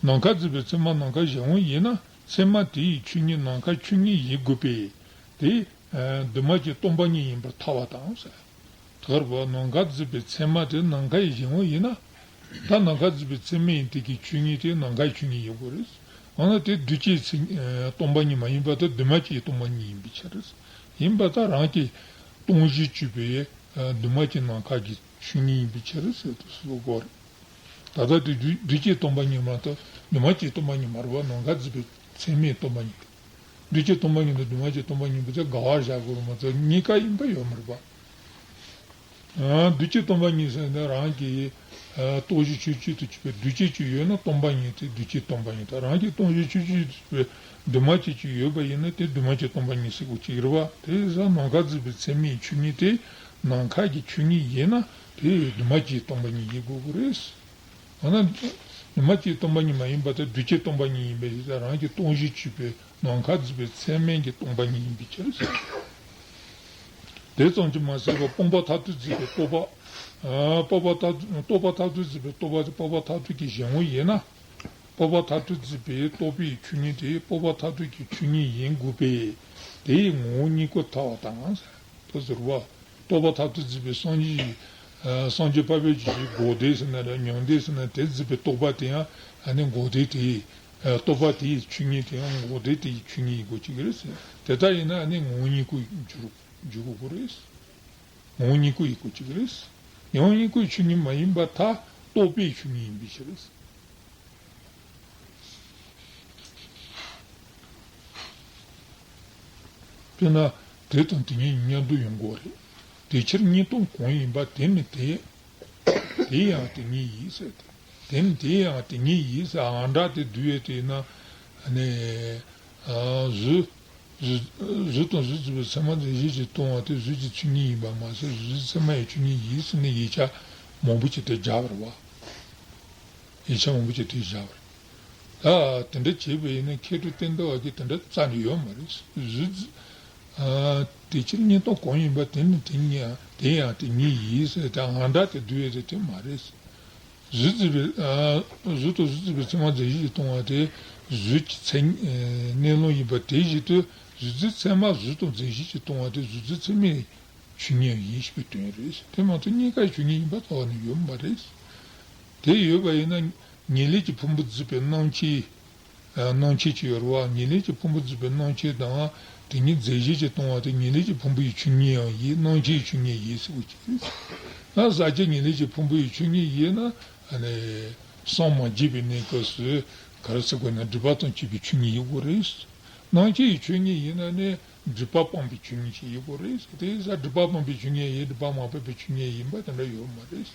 ནམ་མཁའ་འཛིན་པའི་ཚད་མ་ནམ་མཁའ་གཞན་དབང་ཡིན་ན། ཚད་མ་དེ་ཡི་ཆོས་ཉིད་ནམ་མཁའ་ཆོས་ཉིད་ཡིན་དགོས་པས། དེ་ཨ་འདུས་མ་བྱས་སྟོང་པ་ཉིད་ཡིན་པར་ཐལ་བ་དང་ཟེར། ད་ག་རེ་བ། ནམ་མཁའ་འཛིན་པའི་ཚད་མ་དེ་ནམ་མཁའ་ཡི་གཞན་དབང་ཡིན་ན། ད་ནམ་མཁའ་འཛིན་པའི་ཚད་མ་ཡིན་དེ་གི་ཆོས་ཉིད་དེ་ནམ་མཁའི་ཆོས་ཉིད་ཡིན་དགོས་རེད། འོ་ན་དེ་འདུས་བྱས་ཚད་ཨ་སྟོང་པ་ཉིད་མ་ཡིན་པར་ཐལ། འདུས་མ་བྱས་སྟོང་པ་ཉིད་ཡིན་པའི་ཕྱིར། ཡིན་པར་ཐལ། རང་གི་སྟོང་གཞི་གཅིག་པའི་ཨ་འདུས་མ་བྱས་ནམ་མཁའ་གི་ཆོས་ཉིད་ཡིན་པའི་ཕྱིར་ཟེར་དུ་སོ་གོ་རེད། ད་ལྟ་དེ་འདུས་འདུས་བྱས་སྟོང་པ་ཉིད་མ་གཏོགས་འདུས་མ་བྱས་སྟོང་པ་ཉིད་མ་རེད་པ། ནམ་མཁའ་འཛིན་པའི་ཚད་མས་སྟོང་པ་ཉིད། འདུས་བྱས་སྟོང་པ་ཉིད་དང་འདུས་མ་བྱས་སྟོང་པ་ཉིད་པོ་དེ་དགའ་བར་བཞག་དགོས་རེད་མ་གཏོགས་གཉིས་ཀ་ཡིན་པ་ཡོད་མ་རེད་པ། ཨ་འདུས་བྱས་སྟོང་པ་ཉིད་ཟེར་ནས་རང་གི་ཨ་རྟོགས་གཞི་ཆོས་ཅན་དུ་གྱུར་པའི་འདུས་བྱས་གཅིག་ཡོད་ན་སྟོང་པ་ཉིད་དེ་འདུས་བྱས་སྟོང་པ་ཉིད་དང་། རང་གི་རྟོགས་གཞི་ཆོས་ཅན་དུ་གྱུར་པའི་འདུས་མ་བྱས་གཅིག་ཡོད་པ་ཡིན་ན་དེ་འདུས་མ་བྱས་སྟོང་པ་ཉིད་ཟེར་དགོས་ཀྱི་རེད་པ། དེ་ཡིན་ཙང་ནམ་མཁའ་འཛིན་པའི་ཚད་མའི་ཆོས་ཉིད་དེ་ནམ་མཁའ་གི་ཆོས་ཉིད་ཡིན་ན་དེ་འདུས་མ་བྱས་སྟོང་པ་ཉིད་ཡིན་དགོས་ཀྱི་རེད། འོ་ན། འདུས་མ་བྱས་སྟོང་པ་ཉིད་མ་ཡིན་པར་ཐལ། འདུས་བྱས་སྟོང་པ་ཉིད་ཡིན་པའི་ཕྱིར། རང་གི་སྟོང་གཞི་གཅིག་པའི་ནམ་མཁའ་འཛིན་པའི་ཚད་མས་ཀྱང་སྟོང་པ་ཉིད་ཡིན་པའི་ཕྱིར་ཟེར། དེ་ཙམ་གྱིས་མ་ཟད་པར་སྤངས་པ་མཐར་ཐུག་འཛིན་པའི་རྟོག་པ། ཨ་སྤངས་པ་མཐར་ཐུག་རྟོགས་པ་མཐར་ཐུག་འཛིན་པའི་རྟོག་པ་དེ་སྤངས་པ་མཐར་ཐུག་གི་གཞན་དབང་ཡིན་ན། སྤངས་པ་མཐར་ཐུག་འཛིན་པའི་རྟོགས་པའི་ཆོས་ཉིད་དེ་སྤངས་པ་མཐར་ཐུག་གི་ཆོས་ཉིད་ཡིན་དགོས་པས། དེ་ཡི་ངོ་བོ་ཉིད་ཀྱང་ཐལ་བ་དང་ཟེར། དེ་ཟེར་བ། རྟོགས་པ་མཐར་ཐུག་འཛིན་པའི་སངས་རྒྱས་ཀྱི། ཨ་སངས་རྒྱས་འཕགས་པའི་ཆོས་ཀྱི་འགོག་བདེན་ཟེར་ན་རེད། ཉོན་བདེན་ཟེར་ན་དེ་འཛིན་པའི་རྟོག་པ་དེ་ཡང་ཨ་ནི་འགོག་བདེན་དེ་ཡི། ཨ་རྟོག་པ་དེ་ཡི་ཆོས་ཉིད་དེ་ཡང་འགོག་བདེན་དེ་ཡི་ཆོས་ཉིད་ཡིན་དགོས་ཀྱི་རེད་ཟེར། དེ་ལྟར་ཡིན་ན་ཨ་ནི་ངོ་བོ་ཉིད་ཀྱི་འགྱུར་འགྱུར་དགོས་ཀྱི་རེད། ངོ་བོ་ཉིད་ཀྱི་ཡིན་དགོས་ཀྱི་རེད། ངོ་བོ་ཉིད་ཀྱི་ཆོས་ཉིད་མ་ཡིན་པར་ཐལ། རྟོགས་པའི་ཆོས་ཉིད་ཡིན་པའི་ཕྱིར། དཔེར་ན། དེ་དང་དེ་ཉིད་མཉམ་དུ་ཡོང་དགོས་རེད། དེ་ཕྱིར་གཉིས་སྟོང་གང་ཡིན་པ་དེ་ནི་དེ། དེ་ཡང་དེ་ཉིད་ཡིན་ཟེར་ཏེ། དེ་ནི་དེ་ཡང་དེ་ཉིད་ཡིན་ཟེར་ཨང་གྲངས་དེ་བསྡུས་ཡས་དེ་ན། ནས། ཨ་གཟུགས། གཟུགས་གཟུགས་དང་གཟུགས་འཛིན་པའི་ཚད་མ་རྫས་གཞན་གྱིས་སྟོང་བ་དེ་གཟུགས་ཀྱི་ཆོས་ཉིད་ཡིན་པ་མ་ཟད་གཟུགས་འཛིན་ཚད་མ་ཡི་ཆོས་ཉིད་ཡིན་ཟེར་ནས་ཡིག་ཆ་མང་པོ་ཅིག་དེ་སྦྱར་བ་རེད་བ། ཡིག་ཆ་མང་པོ་ཅིག་དེ་བཞག་པ་རེད། ད་དེ་འདྲ་བྱས་པ་ཡིན་ན་མཁས་གྲུབ་བསྟན་འདུལ་བ་གིས་དེ་འདྲ་རྩ་ནས་ཡོད་མ་རེད། གཟུགས་འཛིན། ཨ་དེ་ཕྱིར་གཉིས་སྟོང་གང་ཡིན་པ་དེ་ནི་དེ་ཉིད་དེ་ཡང་དེ་ཉིད་ཡིན་ཟེར་ད་ཨང་གྲངས་དེ་བསྡུས་ཡས་དེ་དེ་མ་རེད། གཟུགས་འཛིན་པའི་ཨ་གཟུགས་དང་གཟུགས་འཛིན་པའི་ཚད་མ་རྫས་གཞན་གྱིས་སྟོང་བ་དེ་གཟུགས་ཀྱི་མཚན་ཨ་གནས་ལུགས་ཡིན་པ་དེ་བཞིན་དུ་གཟུགས་འཛིན་ཚད་མ་གཟུགས་དང་རྫས་གཞན་གྱིས་སྟོང་བ་དེ་གཟུགས་འཛིན་ཚད་མའི་ཆོས་ཉིད་ཡིན་ཞེས་པའི་དོན་རེད། དེ་མ་གཏོགས་གཉིས་ཀའི་ཆོས་ཉིད་ཡིན་པ་རྩ་བ་ནས་ཡོད་མ་རེད། དེ་ཡོད་པ་ཡིན་ན་ཉེར་ལེན་གྱི་ཕུང་པོ་འཛིན་པའི་སྣང་མཆེད། ཨ་སྣང་མཆེད་ཅིག་ཡོད་རེད་བ། ཉེར་ལེན་གྱི་ཕུང་པོ་འཛིན་པའི་སྣང་མཆེད་དང་དེ་ཉིད་རྫས་གཞན་གྱིས་སྟོང་བ་དེ་ཉེར་ལེན་གྱི་ཕུང་པོ་ཡི་ཆོས་ཉིད་ཡང་ཡིན། སྣང་མཆེད་ཡི་ཆོས་ཉིད་ཡིན་ཟེར་དགོས་ཀྱི་རེད། ཨ་ཟག་བཅས་ཉེར་ལེན་གྱི་ཕུང་པོ་ཡི་ཆོས་ཉིད་ཡིན་ན་ཨ་ནི་སངས་མ་རྒྱས་པའི་གནས་སྐབས་སུ་ག་རེ་ཟེར་དགོས་ན་སྒྲིབ་པ་དང་བཅས་པའི་ཆོས་ཉིད་ཡིན་དགོས་རེད། སྣང་མཆེད་ཡི་ཆོས་ཉིད་ཡིན་ན་ནི་སྒྲིབ་པ་སྤངས་པའི་ཆོས་ཉིད་ཅིག་ཡིན་དགོས་རེད། དེ་ཡིན་ཙང་སྒྲིབ་པ་སྤངས་པའི་ཆོས་ཉིད་ཡིན། སྒྲིབ་པ་མ་སྤངས་པའི་ཆོས་ཉིད་ཡིན་པ་དེ་འདྲ་ཡོད་མ་རེད།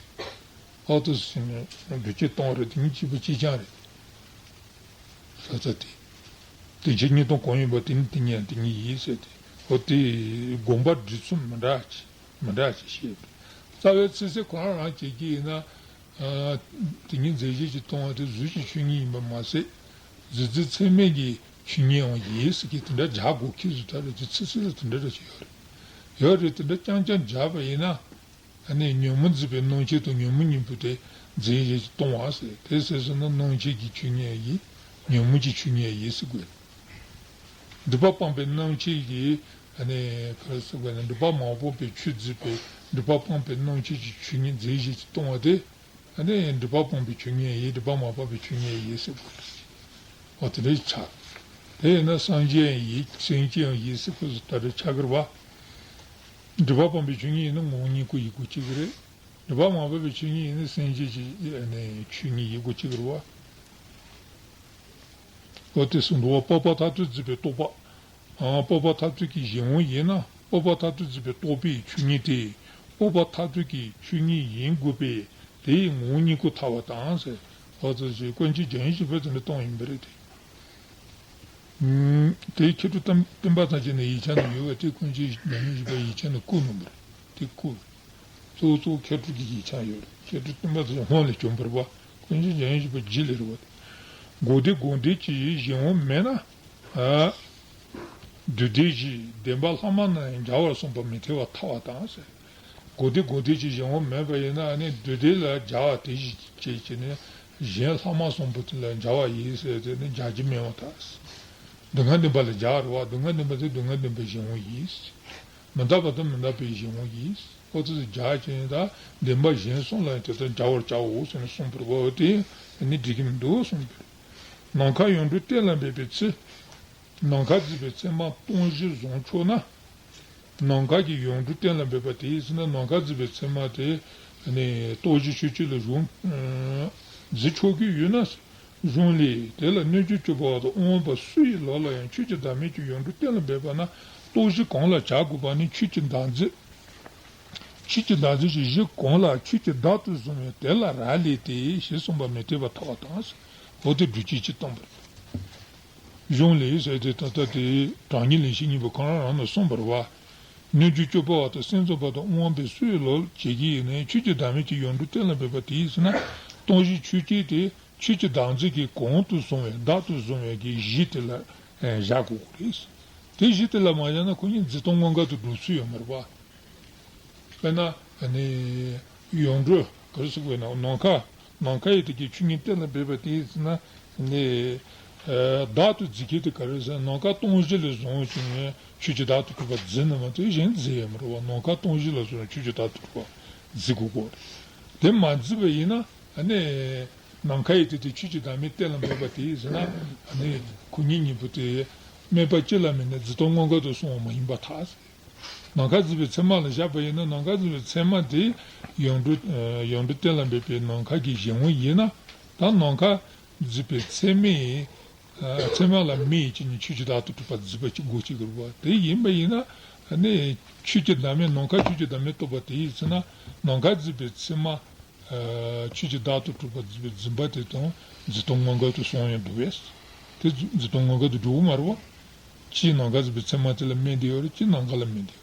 ཨོ་ཏོ་ཟེར་ནས་འདུས་བྱས་སྟོང་རེད། དེ་ཉིད་གཅིག་པུ་གཅིག་རྐྱང་རེད། ས་ས་དེ། དེ་ཕྱིར་གཉིས་སྟོང་གང་ཡིན་པ་དེ་ནི་དེ་ཉིད་ཡང་དེ་ཉིད་ཡིན་ཟེར་ཏེ། ཨོ་དེ་དགོངས་པ་འགྲེལ་ཚུལ་མི་འདྲ་ཅིག་མི་འདྲ་ཅིག་བཤད་པས། རྩ་བའི་ཚིག་གསལ་ཁོ་རང་རང་བྱེད་ཀྱི་ཡིན་ན། ཨ་དེ་ཉིད་རྫས་གཞན་གྱིས་སྟོང་བ་དེ་གཟུགས་ཀྱི་ཆོས་ཉིད་ཡིན་པ་མ་ཟད། གཟུགས་འཛིན་ཚད་མའི་གི་ཆོས་ཉིད་ཡང་ཡིན་ཟེར་གྱི་དེ་འདྲ་སྦྱར་དགོས་ཁེལ་བཟོ་ལྟ་རེད། དེ་ཚིག་གསལ་ལ་དེ་འདྲ་འདྲ་ཞིག་ཡོད་རེད། ཡོད་རེད། དེ་འདྲ་རྐྱང་རྐྱང་སྦྱར་བ་ཡིན་ན། ཨ་ནི་ཉོན་མོངས་འཛིན་པའི་སྣང་མཆེད་དང་ཉོན་མོངས་གཉིས་པོ་དེ་རྫས་གཞན་གྱིས་སྟོང་བ་ཟེར། དེ་ཟེར་སོང་ན་སྣང་མཆེད་ཀྱི་ཆོས་ཉིད་ཡིན། ཉོན་མོངས་ཀྱི་ཆོས་ཉིད་ཡིན་ཟེར་དགོས། སྒྲིབ་པ་སྤངས་པའི་སྣང་མཆེད་ཀྱི་ཨ་ནི་ག་རེ་ཟེར་དགོས་ན་སྒྲིབ་པ་མ་སྤངས་པའི་ཆོས་འཛིན་པའི་སྒྲིབ་པ་སྤངས་པའི་སྣང་མཆེད་ཀྱི་ཆོས་ཉིད་རྫས་གཞན་གྱིས་སྟོང་བ་དེ། ཨ་ནི་སྒྲིབ་པ་སྤངས་པའི་ཆོས་ཉིད་ཡིན། སྒྲིབ་པ་མ་སྤངས་པའི་ཆོས་ཉིད་ཡིན་ཟེར་དགོས། འོ་དེ་འདྲ་ཆགས། དེ་ཡིན་ན་སངས་རྒྱས་ཡང་ཡིན། སེམས་ཅན་ཡང་ཡིན་ཟེར་ཁོ་ཚོ་ལྟ་རེ་ཆགས་ཀྱི་རེད་བ། སྒྲིབ་པ་སྤངས་པའི་ཆོས་ཉིད་ཡིན་ན་ངོ་བོ་ཉིད་ཀྱི་ཡིན་དགོས་ཀྱི་རེད། ནུས་པ་མ་འབད་པའི་ཆོས་ཉིད་ཡིན་ན་སེམས་ཅན་གྱི་ནི་ཆོས་ཉིད་ཡིན་དགོས་ཀྱི་རེད་བ། འོ་དེ་གསུངས་འདུག་བ། སྤོབས་པ་མཐར་ཐུག་བརྫིས་པའི་རྟོག་པ། ཨ། སྤོབས་པ་མཐར་ཐུག་གི་གཞན་དབང་ཡིན་ན། སྤོབས་པ་མཐར་ཐུག་བརྫིས་པའི་རྟོག་པའི་ཆོས་ཉིད་དེ། སྤོབས་པ་མཐར་ཐུག་གི་ཆོས་ཉིད་ཡིན་དགོས་པས། དེའི་ངོ་བོ་ཉིད་ཀྱང་ཐལ་བ་དང་ཟེར། འོ་ཙི་ཞེས་ཀུན་མཁྱེན་རྒྱ་ཡངས་བཞི་པས་དེ་འདྲ་གཏོང་ཡིན་པ་རེད་དེ། ཨུམ། དེའི་མཁས་གྲུབ་བསྟན་བསྟན་པ་ཚང་ཆེན་ནས་ཡིག་ཆ་ནས་ཡོད་པ་དེ་ཀུན་མཁྱེན་རྒྱ་ཡངས་བཞི་པའི་ཡིག་ཆ་ནས་བཀོད་གནང་བ་རེད། དེ་བཀོད། གཙོ་བོ་གཙོ་བོ་མཁས་གྲུབ་ཀྱི་ཡིག་ཆ་ཡོད་རེད། མཁས་གྲུབ་བསྟན་པ་ཚང་ཆེན་སྔོན་ལ་བྱོན་པ་རེད་བ། ཀུན་མཁྱེན་རྒྱ་ཡངས་བཞི་པ་རྗེས་ལ་རེད་བ། དགོས་འདོད་དགོས་འདོད་ཀྱི་གཞན་དབང་མེད་ན། ཨ། རྡུལ་བྲལ་བཞི་བདེན་པ་ལྷག་མ་རྣམས་སྦྱར་བར་གསུངས་པ་མི་འཐད་པར་ཐལ་བ་དང་ཟེར། དགོས་འདོད་དགོས་འདོད་ཀྱི་གཞན་དབང་མེད་པ་ཡིན་ན་ནི་རྡུལ་བྲལ་ལ་སྦྱར་བ་དེ་བཞིན་བྱས་བྱས་ནས་གཞན་ལྷག་མ་གསུམ་པོ་དེ་ལ་སྦྱར་བ་ཡིན་ཟེར་དེ་ནི་སྦྱར་རྒྱུ་མེད་པར་ཐལ། སྡུག་བསྔལ་བདེན་པ་ལ་སྦྱར་བ་རེད་བ། སྡུག་བསྔལ་བདེན་པ་དེ་སྡུག་བསྔལ་བདེན་པའི་གཞན་དབང་ཡིན། མི་རྟག་པ་དང་མི་རྟག་པའི་གཞན་དབང་ཡིན། ཨོ་ཙི་ཙི་སྦྱར་བྱས་ནས་ད་བདེན་པ་གཞན་གསུམ་ལ་ཡང་དེ་ལྟར་སྦྱར་བར་བྱའོ་ཟེར་ནས་གསུངས་པ་རེད་བ། དེ་ནི་འགྲིག་གི་མི་འདུག་གསུངས་པ་རེད། ནམ་མཁའ་ཡོངས་གྲུབ་གཏན་ལ་འབེབས་པའི་ཚེ། ནམ་མཁའ་གཟིགས་པའི་ཚད་མ་སྟོང་གཞི་བཟུང་ཆོག་ན། ནམ་མཁའ་གི་ཡོངས་གྲུབ་གཏན་ལ་འབེབས་པ་དེ་ཡིན་ཟེར་ན། ནམ་མཁའ་གཟིགས་པའི་ཚད་མ་དེ་ནི་སྟོང་གཞི་ཆོས་ཅན་ལ་གཟུང་། ཨ། འཛིན་ཆོག་གི་ཡོད་ན། གཞུང་ལས། དེ་ལ་སྣོད་བཅུད་སྤྱོད་པ་བ་དང་དབང་པོ་པ་སུ་ཡི་ལུགས་ལ་ཡང་ཆོས་ཀྱི་བདག་མེད་ཀྱི་ཡོངས་གྲུབ་གཏན་ལ་འབེབས་པ་ན། སྟོང་གཞི་གང་ལ་བྱ་དགོས་པ་ནི་ཆོས་ཀྱི་བདག་འཛིན། ཆོས་ཀྱི་བདག་འཛིན་གྱི་གཞི་གང་ལ་ཆོས་ཀྱི་བདག་ཏུ་བཟུང་བས་དེ་ལ་རག་ལས་ཏེ་ཞེས་གསུངས་པ་མི་འཐད་པར་ཐལ་བ་དང་། འོ་དེ་སྒྲུབ་བྱེད་ཀྱིས་སྟོན་པ་རེད། གཞུང་ལས་ཟེར་དེ་ད་ལྟ་དེ་དྲང་ངེས་ལན་བཤད་གཉིས་པོ་གང་རང་རང་ནས་གསུངས་པ་རེད་བ། སྣོད་བཅུད་སྤྱོད་པ་བ་དང་སེམས་ཙམ་པ་དང་དབང་པོ་པའི་སུ་ཡི་ལུགས་བྱེད་ཀྱི་ཡིན་ནའི་ཆོས་ཀྱི་བདག་མེད་ཀྱི་ཡོངས་གྲུབ་གཏན་ལ་འབེབས་པ་དེ་ཡིན་ཟེར་ན། སྟོང་གཞི་ཆོས་ཅན་དེ་ཆོས་ཀྱི་བདག་འཛིན་གྱིས་གང་དུ་བཟུང་བའི་བདག་ཏུ་བཟུང་བའི་གི་གཞི་དེ་ལ་བཞག་དགོས་ཀྱི་རེད། དེ་གཞི་དེ་ལ་མ་བཞག་ན་ཁོ་གཉིས་འཛིན་སྟངས་དངོས་འགལ་དུ་འགྲོ་ཚུལ་ཡོད་མ་རེད་བ། དཔེར་ན་ཨ་ནི་ཡོངས་གྲུབ་ག་རེ་ཟེར་དགོས་ན། ནམ་མཁའ་ནམ་མཁའ་ཡི་དེ་གའི་ཆོས་ཉིད་གཏན་ལ་འབེབས་པ་དེ་ཡིན་ཟེར་ན་ནི། ཨ། བདག་ཏུ་འཛིན་མཁན་དེ་ག་རེ་ཟེར་ན། ནམ་མཁའ་སྟོང་གཞི་ལ་བཟུང་བྱས་ནས་ཆོས་ཀྱི་བདག་ཏུ་གྲུབ་པ་འཛིན་ནི་མ་གཏོགས་གཞན་འཛིན་ཡོད་མ་རེད་བ། ནམ་མཁའ་སྟོང་གཞི་ལ་བཟུང་ནས་ཆོས་ཀྱི་བདག་ཏུ་གྲུབ་པ་འཛིན་དགོས་ཀྱི་རེད། དེ་མ་འཛིན་པ་ཡིན་ན་ཨ་ནི་ནམ་མཁའ་ཡི་དེ་དེ་ཆོས་ཀྱི་བདག་མེད་གཏན་ལ་འབེབས་པ་དེ་ཡིན་ཟེར་ན། ཨ་ནི་ཁོ་གཉིས་གཉིས་པོ་དེ་དམིགས་པ་གཅིག་ལ་དམིགས་ནས་འཛིན་སྟངས་དངོས་འགལ་དུ་སོང་བ་མ་ཡིན་པར་ཐལ། ནམ་མཁའ་གཟིགས་པའི་ཚད་མ་ལ་བཞག་པ་ཡིན་ན། ནམ་མཁའ་གཟིགས་པའི་ཚད་མ་དེ་ཡོངས་གྲུབ། ཨ། ཡོངས་གྲུབ་གཏན་ལ་འབེབས་པའི་ནམ་མཁའ་གི་གཞན་དབང་ཡིན་ན། ད་ནམ་མཁའ་གཟིགས་པའི་ཚད་མས། ཨ། ཚད་མ་ལ་དམིགས་བྱས་ནས་ཆོས་ཀྱི་བདག་ཏུ་གྲུབ་པ་འཛིན་པ་ཅིག་དགོས་ཀྱི་རེད་བ། དེ་ཡིན་པ་ཡིན་ན་ནི་ཆོས་ཀྱི་བདག་མེད། ནམ་མཁའ་ཆོས་ཀྱི་བདག་མེད་རྟོགས་པ་དེ་ཡིན་ཟེར་ན། ནམ་མཁའ་གཟིགས་པའི་ཚད་མ། ཨ། ཆོས་ཀྱི་བདག་ཏུ་གྲུབ་པ་འཛིན་པའི་འཛིན་པ་དེ་དང་འཛིན་སྟངས་དངོས་འགལ་དུ་སོང་ཡང་འདུག་པས། དེ་འཛིན་སྟངས་དངོས་འགལ་དུ་འགྲོ་གི་མ་རེད་བ། གཅིག་ནམ་མཁའ་གཟིགས་པའི་ཚད་མ་དེ་ལ་དམིགས་བསྡད་ཡོད་རེད། གཅིག་ནམ་མཁའ་ལ་དམིགས་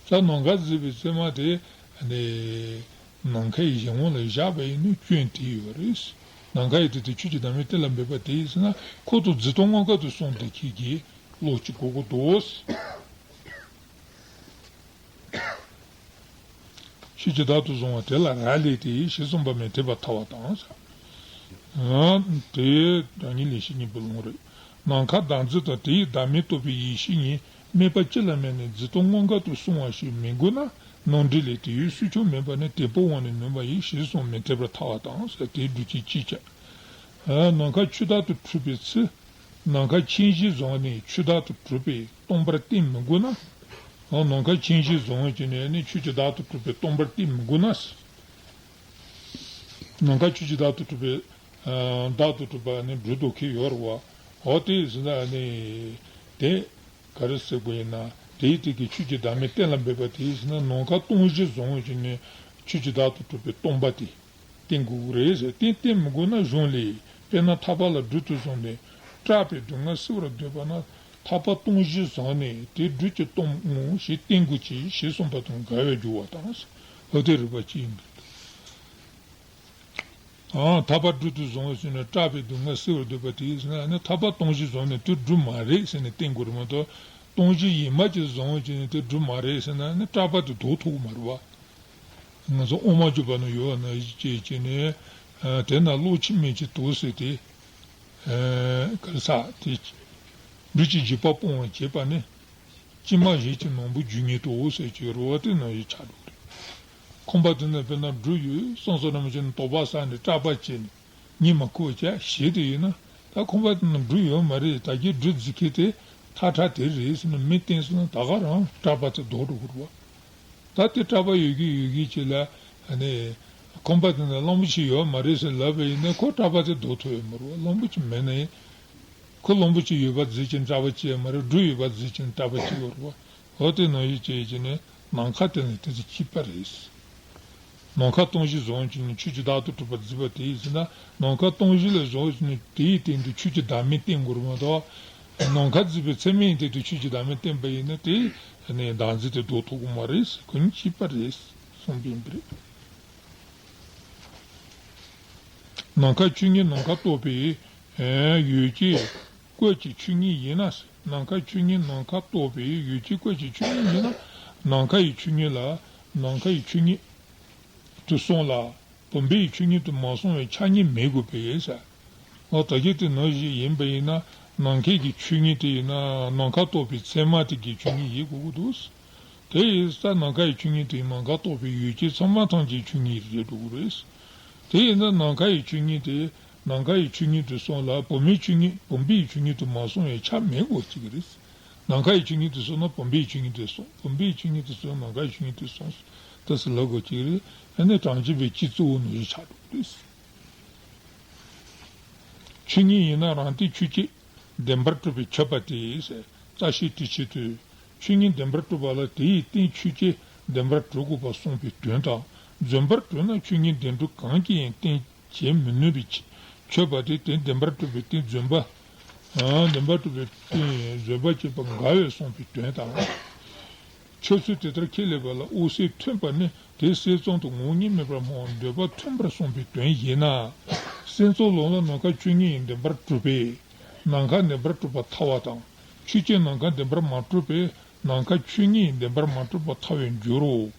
བསྡད་ཡོད་རེད། ད་ནམ་མཁའ་གཟིགས་པའི་ཚད་མ་དེ་ནི་ནམ་མཁའ་ཡི་གཞན་དབང་ལ་བཞག་པ་ཡིན་ན་སྐྱོན་དེ་ཡོད་རེད། ནམ་མཁའ་ཡི་དེ་དེ་ཆོས་ཀྱི་བདག་མེད་གཏན་ལ་འབེབས་པ་དེ་ཡིན་ཟེར་ན། ཁོ་དང་འཛིན་སྟངས་དངོས་འགལ་དུ་སོང་བསྡད་མཁན་གྱི་བློ་གཅིག་དགོས་ཀྱི་འདུག། ཆོས་ཀྱི་བདག་ཏུ་བཟུང་བ་དེ་ལ་རག་ལས་ཏེ་ཞེས་གསུངས་པ་མི་འཐད་པར་ཐལ་བ་དང་། ཨ། དེ་དྲང་ངེས་ལན་བཤད་གཉིས་པོ་ལོང་རེད། ནམ་མཁའ་བདག་འཛིན་དང་དེ་ཡི་བདག་མེད་རྟོགས་པའི་ཡེ་ཤེས་གཉིས་དམིགས་པ་གཅིག་ལ་དམིགས་ནས་འཛིན་སྟངས་དངོས་འགལ་དུ་སོང་བ་ཞིག་མི་དགོས་ན། ནམ་འབྲས་ལས་དེ་ཡོད་སྲིད་ཆོག་མིན་པ་ནི་དེ་ཕོ་བ་ནས་ནུས་པ་ཡིན་ཞེས་གསུངས་མི་འཐད་པར་ཐལ་བ་དང་ཟེར། དེའི་སྒྲུབ་བྱེད་ཅིས་བྱ། ཨ། ནམ་མཁའ་ཆོས་བདག་ཏུ་གྲུབ་པའི་ཚེ། ནམ་མཁའ་མཁྱེན་གཞི་བཟུང་ནས་ཆོས་བདག་ཏུ་གྲུབ་པས་སྟོང་པར་བསྟན་མི་དགོས་ན། ཨ། ནམ་མཁའ་མཁྱེན་གཞི་བཟུང་བྱས་ནས་ནི་ཆོས་ཀྱི་བདག་ཏུ་གྲུབ་པས་སྟོང་པར་བསྟན་མི་དགོས་ན། ནམ་མཁའ་ཆོས་ཀྱི་བདག་ཏུ་གྲུབ་པའི། ཨ། བདག་ཏུ་གྲུབ་པ་ནི་སྒྲུབ་འདོད་མཁན་ཡོད་རེད་བ། འོ་དེ་ཡིན་ཟེར་ན་ནི་དེ་ག་རེ་ཟེར་དགོས་ཡིན་ན། དེའི་སྟེང་གི་ཆོས་ཀྱི་བདག་མེད་གཏན་ལ་འབེབས་པ་དེ་ཡིན་ཟེར་ན། ནམ་མཁའ་སྟོང་གཞི་བཟུང་བྱས་ནས་ཆོས་ཀྱི་བདག་ཏུ་གྲུབ་པའི་སྟོང་པ་དེ། བསྟན་དགོས་ཀྱི་རེད་ཟེར། བསྟན་བསྟན་མི་དགོས་ན་གཞུང་ལས། དཔེར་ན་ཐར་པ་ལ་སྦྲུལ་དུ་བཟུང་ནས་སྐྲག་པའི་སྡུག་བསྔལ་སེལ་བར་འདོད་པ་ན། ཐར་པ་སྟོང་གཞི་བཟུང་ནས་དེ་སྦྲུལ་གྱིས་སྟོངམ་ངོ་ཞེས་བསྟན་དགོས་ཀྱི་ཞེས་གསུངས་པ་དང་འགལ་བའི་འགྱུར་བ་དང་། འོ་དེ་རིགས་པ་ཅི་ཡིན་པས། ཨང་། ཐར་པ་སྦྲུལ་དུ་བཟུང་བ་ཞིག་ནི་སྐྲག་པའི་སྡུག་བསྔལ་སེལ་བར་འདོད་པ་དེ་ཡིན་ཟེར་ན་ནི། ཐར་པ་སྟོང་གཞི་བཟུང་ནས་དེ་སྦྲུལ་མ་རེད་ཟེར་ནས་བསྟན་དགོས་རེད་མ་གཏོགས། སྟོང་གཞི་ཡིན་མ་ཅིག་བཟུང་བ་ཞིག་ནི་དེ་སྦྲུལ་མ་རེད་ཟེར་ན་ནི་སྐྲག་པ་དེ་ལྡོག་ཐུབ་ཀྱི་མ་རེད་བ། ང་ཚོ་དབུ་མ་འཇུག་པ་ན་ཡོད་པ་ནང་བཞིན་བྱས་བྱས་ནས། ཨ། དེ་ན་བློ་ཆེན་མེད་ཅིག་འདུག་ཟེར་ཏེ། ཨ། ག་རེ་ཟ་དེ། སྦྲུལ་གྱི་འཇིགས་པ་སྤོང་བར་བྱེད་པ་ནི། ཅི་མ་ཞིག་གི་ནང་པོ་རྒྱུ་ཉིད་དོ་ཟེར་གྱི་རེད་བ། དེ་ནང་བཞིན་ཆགས་འགྲོ་གི་རེད། ཁང་པ་དེ་ན་དཔེར་ན་སྦྲུལ་ཡོད་བསམ་བསམ་རང་བཞིན་དོགས་པ་ཟ་ནས་སྐྲག་པ་བྱས་ནས་གཉིད་མ་ཁུག་བྱས་ཞེད་དེ་ཡོད་ན། ད་ཁང་པ་དེ་ན་སྦྲུལ་ཡོད་མ་རེད། ད་གིན་སྦྲུལ་འཛིན་མཁན་དེ་ཐག་ཁྲ་དེ་རེད་ཟེར་ནས་མི་བསྟན་སོང་ན་ད་ག་རང་སྐྲག་པ་དེ་ལྡོག་འགྲོ་གི་རེད་བ། ད་དེ་སྐྲག་པ་ཡོད་གི་ཡོད་གི་ཅིག་ལ། ཨ། ཨ་ནི་ཁོམ་པ་དེ་ནི་གླང་པོ་ཆེ་ཡོད་མ་རེད་ཟེར་ལབ་པ་ཡིན་ན། ཁོ་གྲྭ་པ་དེ་ལྡོག་ཐུབ་ཡོད་མ་རེད་བ། གླང་པོ་ཆེ་མེད་ན་ཡིན། ཁོ་གླང་པོ་ཆེ་ཡོད་པ་བརྫིས་ཀྱང་གྲྭ་པ་གཅིག་ཡང་མ་རེད། སྦྲུལ་ཡོད་པ་བརྫིས་ཀྱང་གྲྭ་པ་གཅིག་ཡོད་རེད་བ། འོ་དེ་ནང་བཞིན་བྱས་ཀྱི་ནི་ནམ་མཁའ་དེ་ནི་དེ་ཚོ་གཅིག་པ་རེད། ནམ་མཁའ་སྟོང་བཞི་བཟུང་བྱས་ནས་ཆོས་ཀྱི་བདག་ཏུ་གྲུབ་པར་བརྫིས་པ་དེ་ཡིན་ཟེར་ན། ནམ་མཁའ་སྟོང་བཞི་ལ་བཟུང་བྱས་ནས་དེའི་སྟེང་དུ་ཆོས་ཀྱི་བདག་མེད་བསྟན་དགོས་རེད་མ་གཏོགས། ནམ་མཁའ་བརྫིས་པའི་ཚད་མའི་སྟེང་དུ་ཆོས་ཀྱི་བདག་མེད་བསྟན་པ་ཡིན་ན། དེ་ནི་བདག་འཛིན་དེ་ལྡོག་ཐུབ་ཀྱི་མ་རེད། ཁོ་གཉིས་གཅིག་པ་རེད་གསུངས་པ་ཡིན་པ་རེད། ནམ་མཁའ་ཆོས་ཉིད་ནམ་མཁའ་རྟོགས་པའི་ཡུལ་ཅན་སྐད་ཅིག་ཆོས་ཉིད་ཡིན་ན། ནམ་མཁའ་ཆོས་ཉིད་ནམ་མཁའ་རྟོགས་པའི་ཡུལ་ཅན་སྐད་ཅིག་ཆོས་ཉིད་ཡིན་ན། ནམ་མཁའ་ཡི་ཆོས་ཉིད་ལ། ནམ་མཁའ་ཡི་ཆོས་ཉིད་དུ་སོང་ལ། བུམ་པའི་ཆོས་ཉིད་དུ་མ་སོང་བའི་ཆ་གཉིས་མེད་དགོས་པས་ཟེར། འོ་ད་གིན་དེ་ནང་བཞིན་ཡིན་པ་ཡིན་ན། ནམ་མཁའི་གི་ཆོས་ཉིད་དེ་ཡིན་ན་ནམ་མཁའ་རྟོགས་པའི་ཚད་མ་དེ་གི་ཆོས་ཉིད་ཡིན་དགོས་ཀྱི་འདུག། དེ་ཡིན་ཙང་ནམ་མཁའ་ཡི་ཆོས་ཉིད་དེ་ནམ་མཁའ་རྟོགས་པའི་ཡུལ་ཅན་ཚང་མ་ཐམས་ཅད་ཆོས་ཉིད་རེད་འགྲོ་གི་རེད། དེ་ཡིན་ན་ནམ་མཁའ་ཡི་ཆོས་ཉིད་དེ་ནམ་མཁའ་ཡི་ཆོས་ཉིད་དུ་སོང་ལ། བུམ་པའི་ཆོས་ཉིད་བུམ་པའི་ཆོས་ཉིད་དུ་མ་སོང་བའི་ཆ་མེད་དགོས་ཀྱི་རེད། ནམ་མཁའ་ཡི་ཆོས་ཉིད་དུ་སོང་ན་བུམ་པའི་ཆོས་ཉིད་དུ་སོང་། བུམ་པའི་ཆོས་ཉིད་དུ་སོང་ན་ནམ་མཁའ་ཡི་ཆོས་ཉིད་དུ་སོང་། དེ་ཟེར་ལབ་དགོས་ཀྱི་རེད། ཨ་ནི་གྲངས་ཅན་པའི་སྤྱི་གཙོ་བོ་ནང་བཞིན་ཆགས་འགྲོ་གི་རེད། ཆོས་ཉིད་ཡིན་ན་རང་སྟེང་ཆོས་ཅན། བདེན་པར་གྲུབ་པས་ཁྱབ་པ་སྟེ་ཟེར། རྩ་ཤེའི་དྲི་ཆུ་དུས། ཆོས་ཉིད་བདེན་པར་གྲུབ་པ་ལ་དེ་ཡི་སྟེང་ཆོས་ཅན་བདེན་པར་གྲུབ་དགོས་པ་གསུངས་པའི་དོན་དང་། རྫུན་པར་གྲུབ་ན་ཆོས་ཉིད་བདེན་གྲུབ་གང་གིས་ཡང་སྟེང་བྱེད་མི་ནུས་པའི་ཕྱིར། ཁྱབ་པ་སྟེ། དེ་བདེན་པར་གྲུབ་པའི་སྟེང་རྫུན་པ། ཨ། བདེན་པར་གྲུབ་པའི་སྟེང་རྫུན་པ་བྱེད་པ་འགལ་བས་གསུངས་པའི་དོན་དང་། ཁྱབ་ཚུལ་དེ་ལྟར་ཁས་ལེན་པ་ལ་འོད་གསལ་མཐུན་པ་ནི་དེ་སེམས་ཙམ་དུ་ངོ་བོ་ཉིད་མེད་པར་སྨྲ་བ་འདོད་པ་མཐུན་པར་གསུངས་པའི་དོན་ཡིན་ན། སེམས་ཙམ་ལམ་ལ་ནམ་མཁའ་ཆོས་ཉིད་ཡིན་བདེན་པར་གྲུབ་པས་ནམ་མཁའ་བདེན་པར་གྲུབ་པ་ཐལ་བ་དང་། ཆོས་ཅན་ནམ་མཁའ་བདེན་པར་མ་གྲུབ་པས་ནམ་མཁའ་ཆོས་ཉིད་ཡིན་བདེན་པར་མ་གྲུབ་པ་ཐལ་བར་འགྱུར་རོ།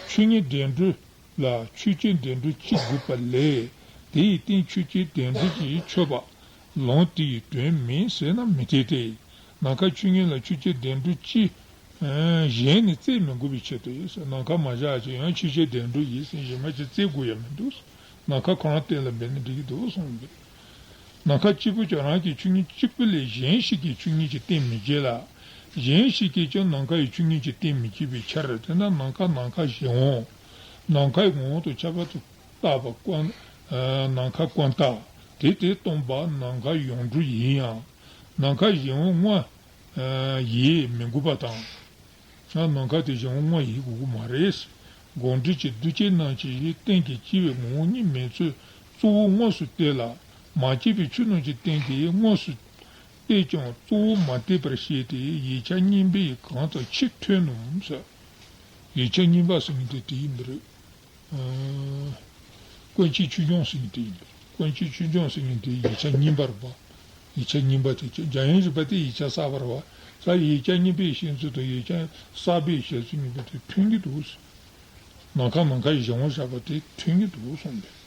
ཆོས་ཉིད་བདེན་གྲུབ་ལ་ཆོས་ཅན་བདེན་གྲུབ་གཅིག་དགོས་པ་ལས། དེ་ཡི་སྟེང་ཆོས་ཅན་བདེན་གྲུབ་ཀྱིས་ཁྱབ་པ་ལམ་དེ་ཡི་དོན་མིན་ཟེར་ན་མི་འཐད་དེ། ནམ་མཁའ་ཆོས་ཉིད་ལ་ཆོས་ཅན་བདེན་གྲུབ་ཅིག་གཞན་ནས་བཙལ་མི་དགོས་པའི་ཆེད་དུ་ཡིན་ཟེར། ནམ་མཁའ་མ་བཞག་ཅིག་ཡང་ཆོས་ཅན་བདེན་གྲུབ་ཡིན་ཟེར་གཞན་པ་ཅིག་བཙལ་དགོས་ཡ་མི་འདུག། ནམ་མཁའ་ཁོ་རང་གཏན་ལ་འབེབས་ན་འགྲིག་གི་འདུག་གསུངས་པས། ནམ་མཁའ་གཅིག་པུས་ཀྱང་རང་གི་ཆོས་ཉིད་གཅིག་པུ་ལས་གཞན་ཞིག་གི་ཆོས་ཉིད་ཀྱིས་བསྟན་མི་བྱེད་ལ། གཞན་ཞིག་གིས་ཀྱང་ནམ་མཁའ་ཡི་ཆོས་ཉིད་ཀྱིས་བསྟན་མི་བྱེད་པའི་ཕྱིར། དེས་ན་ནམ་མཁའ་ནམ་མཁའ་གཞན་དབང་། ནམ་མཁའི་ངོ་བོ་དང་ཁྱད་པར་དུ་བཏགས་པ་ཀུན། ནམ་མཁའ་ཀུན་བཏགས། དེ་ལྟར་སྟོན་པ་ནམ་མཁའ་ཡོངས་གྲུབ་ཡིན་ཡང་། ནམ་མཁའ་གཞན་དབང་དངོས་ཡིན་མི་དགོས་པ་དང་། ནམ་མཁའ་དེ་གཞན་དབང་དངོས་ཡིན་དགོས་ཀྱི་མ་རེད། དགོངས་འགྲེལ་གྱི་བསྡུ་བྱེད་རྣམས་ཀྱིས་གཏན་གྱི་སྐྱེ་བའི་ངོ་བོ་ཉིད་མེད་ཚུལ་གཙོ་བོ་དངོས་སུ་བསྟན་ལ། མ་སྐྱེས་པའི་ཆོས་རྣམས་ཀྱི་སྟེང་གི་དངོས་སུ་བསྟན་ཀྱང་གཙོ་བོ་མ་བསྟན་པར་བཤད་དེ། ཡིག་ཆ་རྙིང་པའི་གང་ཙམ་ཕྱིར་ཐོན་ནོ་ཟེར། ཡིག་ཆ་རྙིང་པ་ཟེར་མཁན་དེ་དེ་ཡིན་པ་རེད། ཨ། ཀུན་མཁྱེན་ཆོས་སྐྱོང་ཟེར་མཁན་དེ་ཡིན་པ་རེད། ཀུན་མཁྱེན་ཆོས་སྐྱོང་ཟེར་མཁན་དེ་ཡིག་ཆ་རྙིང་པ་རེད་པ། ཡིག་ཆ་རྙིང་པ་དེ་ཁྱོད་འཇམ་དབྱངས་བཞི་པ་དེ་ཡིག་ཆ་གསར་པ་རེད་པ། ས་ཡིག་ཆ་རྙིང་པའི་བཤད་ཚུལ་དང་ཡིག་ཆ་གསར་པའི་བཤད་ཚུལ་གཉིས་པོ་དེ་མཐུན་གྱི་འདུག། ནམ་མཁའ་ནམ་མཁའི་གཞན་དབང་བཞག་པ་དེ་མཐུན་གྱི་འདུག་གསུངས་པས།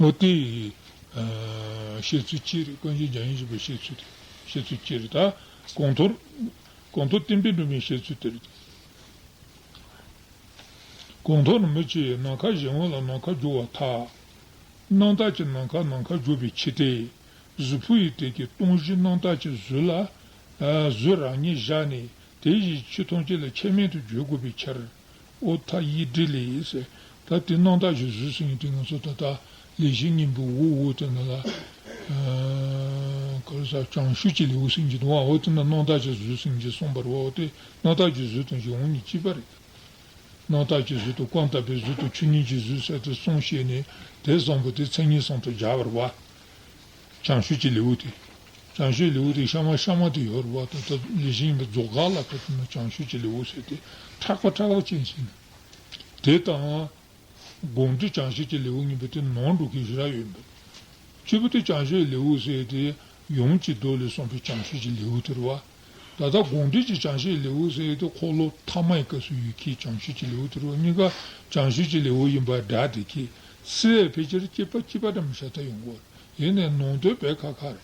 འོ་དེ། ཨ། བཤད་ཚུལ་གཅིག་རེད། ཀུན་མཁྱེན་འཇམ་དབྱངས་བཞི་པའི་བཤད་ཚུལ་དེ། བཤད་ཚུལ་གཅིག་རེད། ད་གོང་མཐོར། གོང་མཐོར་བསྟན་པའི་སྒྲོན་མེའི་བཤད་ཚུལ་དེ་རེད། གོང་མཐོར་མི་ཕྱེད་ནམ་མཁའ་གཞན་དབང་ལ་ནམ་མཁའ་སྦྱོར་བ་ཐལ། རྣམ་དག་གི་ནམ་མཁའ་ནམ་མཁའ་སྦྱོར་བའི་ཕྱིར་ཏེ། གཟུགས་ཕུང་ཡི་སྟེང་གི་སྟོང་བཞི་རྣམ་དག་གི་གཟུགས་ལ། ཨ། གཟུགས་རང་ཉིད་བཞག་ནས་དེ་བཞིན་ཆོས་ཐམས་ཅད་ལ་ཁྱད་མེད་དུ་བརྗོད་དགོས་པའི་ཕྱིར། ཨོ་ཐ་ཡིག་འབྲུ་ལས་ཟེར། ད་དེ་རྣམ་དག་གི་གཟུགས་ཟེར་མཁན་དེ་ང་ཚོ་ད་ལྟ་ལེགས་བཤད་སྙིང་པོའི་འོག་འོག་དེ་ནང་ལ། ཨ། ག་རེ་ཟེར། བྱང་ཆུབ་ཀྱི་ལེའུ་ཟེར་མཁན་ཅིག་འདུག་པ། འོ་དེ་ན་རྣམ་དག་གི་གཟུགས་ཟེར་མཁན་ཅིག་གསུངས་པ་རེད་པ། འོ་དེ་རྣམ་དག་གི་གཟུགས་དང་གཞན་དབང་གཉིས་གཅིག་པ་རེད། རྣམ་དག་གི་གཟུགས་དང་ཀུན་བརྟགས་པའི་གཟུགས་དང་ཆོས་ཉིད་ཀྱི་གཟུགས་ཟེར་ཏེ་གསུམ་བཤད་ནས། དེ་བཟང་པོ་དེ་མཚན་ཉིད་གསུམ་དུ་སྦྱར་བ་རེད་པ། བྱང་ཆུབ་ཀྱི་ལེའུ་དེ། བྱང་ཆུབ་ལེའུ་དེ་གཤའ་མ་གཤའ་མ་དེ་ཡོད་རེད་པ། ད་ལྟ་ལེགས་བཤད་སྙིང་པོའི་རྫོགས་སྐར་ལ་ཁ་ཐུག་ན་བྱང་ཆུབ་ཀྱི་ལེའུ་ཟེར་ཏེ་ཕྲག་པ་ཕྲག་པ་ཅན་ཞིག་ནི། དེ་དང་། དགོངས་འགྲེལ་བྱང་ཤེས་ཀྱི་ལེའུ་གཉིས་པོ་དེ་ནང་འགྲོ་མཁན་ཞིག་ར་ཡོད་པས། གཅིག་པོ་དེ་བྱང་ཤེས་ལེའུ་ཟེར་ཏེ་ཡུམ་གྱི་མདོ་ལས་གསུངས་པའི་བྱང་ཆུབ་ཀྱི་ལེའུ་དེ་རེད་པ། ད་ལྟ་དགོངས་འགྲེལ་གྱི་བྱང་ཤེས་ལེའུ་ཟེར་ཏེ་འཁོར་ལོ་ཐ་མའི་སྐབས་སུ་ཡོད་མཁན་བྱང་ཆུབ་ཀྱི་ལེའུ་དེ་རེད་པ། གཉིས་ཀ་བྱང་ཆུབ་ཀྱི་ལེའུ་ཡིན་པ་འདྲ་བསྡད་མཁན། ཚིག་ཕལ་ཆེར་གཅིག་པ་གཅིག་པ་འདྲ་མི་ཤ་སྟག་ཡོང་གི་ཡོད་རེད། ཡིན་ནའི་ནང་དོན་དཔེ་ཁག་ཁག་རེད།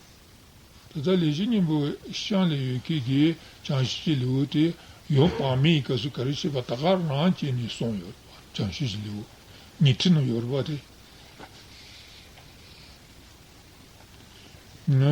དེ་ལྟར་ལེགས་བཤད་སྙིང་པོའི་ཤམ་ལ་ཡོད་མཁན་གྱི་བྱང་ཆུབ་ཀྱི་ལེའུ་དེ་ཡུམ་བར་མའི་སྐབས་སུ་ག་རེ་བྱས་པ་ད་ག་རང་བྱས་ནས་གསུངས་ཡོད་རེད་པ། བྱང་ཆུབ་ཀྱི་ལེའུ་ཉི་ཁྲི་ནང་ཡོད་རེད་པ་དེ།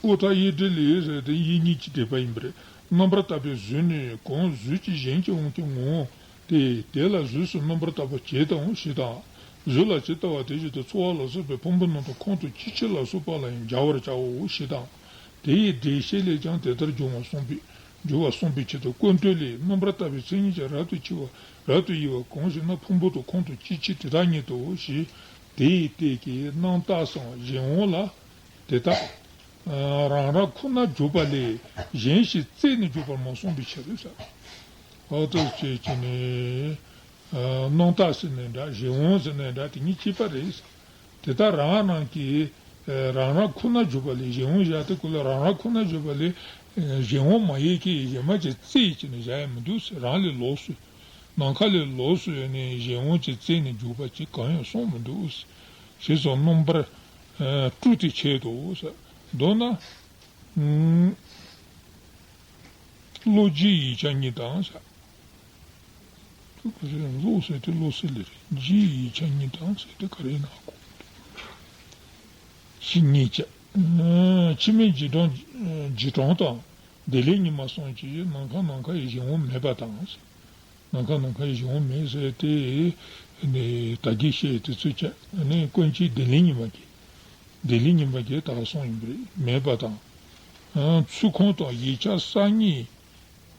ཨོ་ཐ་ཡིག་འབྲུ་ལས་ཟེར་དེ་ཡིག་གཉིས་ཀྱིས་འབྲེལ་པ་ཡིན་པ་རེད། རྣམ་པར་བརྟགས་པའི་གཟུགས་ནི་གང་གཟུགས་ཀྱི་གཞན་གྱི་དབང་གིས་ངོ་། དེ་དེ་ལ་གཟུགས་སུ་རྣམ་པར་བརྟགས་པ་བྱེད་དང་ཞེས་དང་། གཟུགས་ལ་ཇི་ལྟ་བ་དེ་བཞིན་དུ་ཚོར་བ་ལ་སོགས་པའི་ཕུང་པོ་རྣམས་དང་ཁམས་དང་སྐྱེ་མཆེད་ལ་སོགས་པ་ལ་ཡང་སྦྱར་བར་བྱའོ་ཞེས་དང་། དེ་ཡི་འགྲེལ་བཤད་ལས་ཀྱང་དེ་ལྟར་འབྱུང་བ་གསུངས་པའི་འབྱུང་བ་གསུངས་པའི་ཕྱིར་དུ། ཀུན་བཏུས་ལས། རྣམ་པར་བརྟགས་པའི་མཚན་ཉིད་ཀྱིས་རབ་ཏུ་ཕྱེ་བ་རབ་ཏུ་དབྱེ་བ་གང་ཞེ་ན། ཕུང་པོ་དང་ཁམས་དང་སྐྱེ་མཆེད་དེ་དག་ཉིད་དོ་ཞེས། དེ་ཡི་སྟེང་གི་རྣམ་བརྟགས་སམ་གཞན་དབང་ལ། དེ་དག་རང་རང་ཁོ་ནར་གྱུར་པ་ལས་གཞན་ཞིག་བཙལ་ནས་འཇོག་པར་མ་གསུངས་པའི་ཕྱིར་ཟེར། འོ་དེ་བྱས་ཀྱི་ནི། རྣམ་བརྟགས་ཟེར་ནའི་འདྲ། གཞན་དབང་ཟེར་ནའི་འདྲ། དེ་གཉིས་གཅིག་པ་རེད། དེ་དག་རང་རང་གི་རང་རང་ཁོ་ནར་གྱུར་པ་ལས། གཞན་དབང་བཞག་དེ་ཀུན་ལ་རང་རང་ཁོ་ནར་གྱུར་པ་ལས། གཞན་དབང་མ་ཡིན་གྱི་གཞན་མ་ཅིག་བཙལ་བྱས་ནས་བཞག་ཡ་མི་འདུག་ཟེར། རང་ལས་ལོགས་སུ། ནམ་མཁའ་ལས་ལོགས་སུ་ཡོད་ནས་གཞན་དབང་ཅིག་བཙལ་ནས་འཇོག་པ་ཅིག་གང་ཡང་གསུངས་མི་འདུག་ཟེར། ཞེས་སོགས་རྣམ་པར་སྤྲུལ་ཏེ་འཆད་དོ་ཟེར། མདོར་ན། བློ་རྗེའི་ཡིག་ཆ་གཉིས་དང་ཟེར། བློ་ཟེར་དེ་བློ་གསལ་ལེ་རེད། རྗེའི་ཡིག་ཆ་གཉིས་དང་ཟེར་དེ་ག་རེ་ཡིན་ན་གོ། ཞེས་གཉིས་བྱས། འཆི་མེད་རྗེས་འབྲང་རྗེས་འབྲང་དང་། བདེ་ལེགས་ཉི་མ་གསུམ་གྱིས། ནམ་མཁའ་ནམ་མཁའ་ཡི་གཞན་དབང་མེད་པ་དང་། ནམ་མཁའ་ནམ་མཁའ་ཡི་གཞན་དབང་མེད་ཟེར་དེ་ནི་ད་གིན་བཤད་དེ་ཚོ་བྱས་ནས་ཀུན་མཁྱེན་བདེ་ལེགས་ཉི་མ་གིས། བདེ་ལེགས་ཉི་མ་གིས་ད་ག་གསུངས་ཡིན་པ་རེད། མེད་པ་དང་། ཚུལ་ཁམས་དང་ཡིག་ཆ་གསར་རྙིང་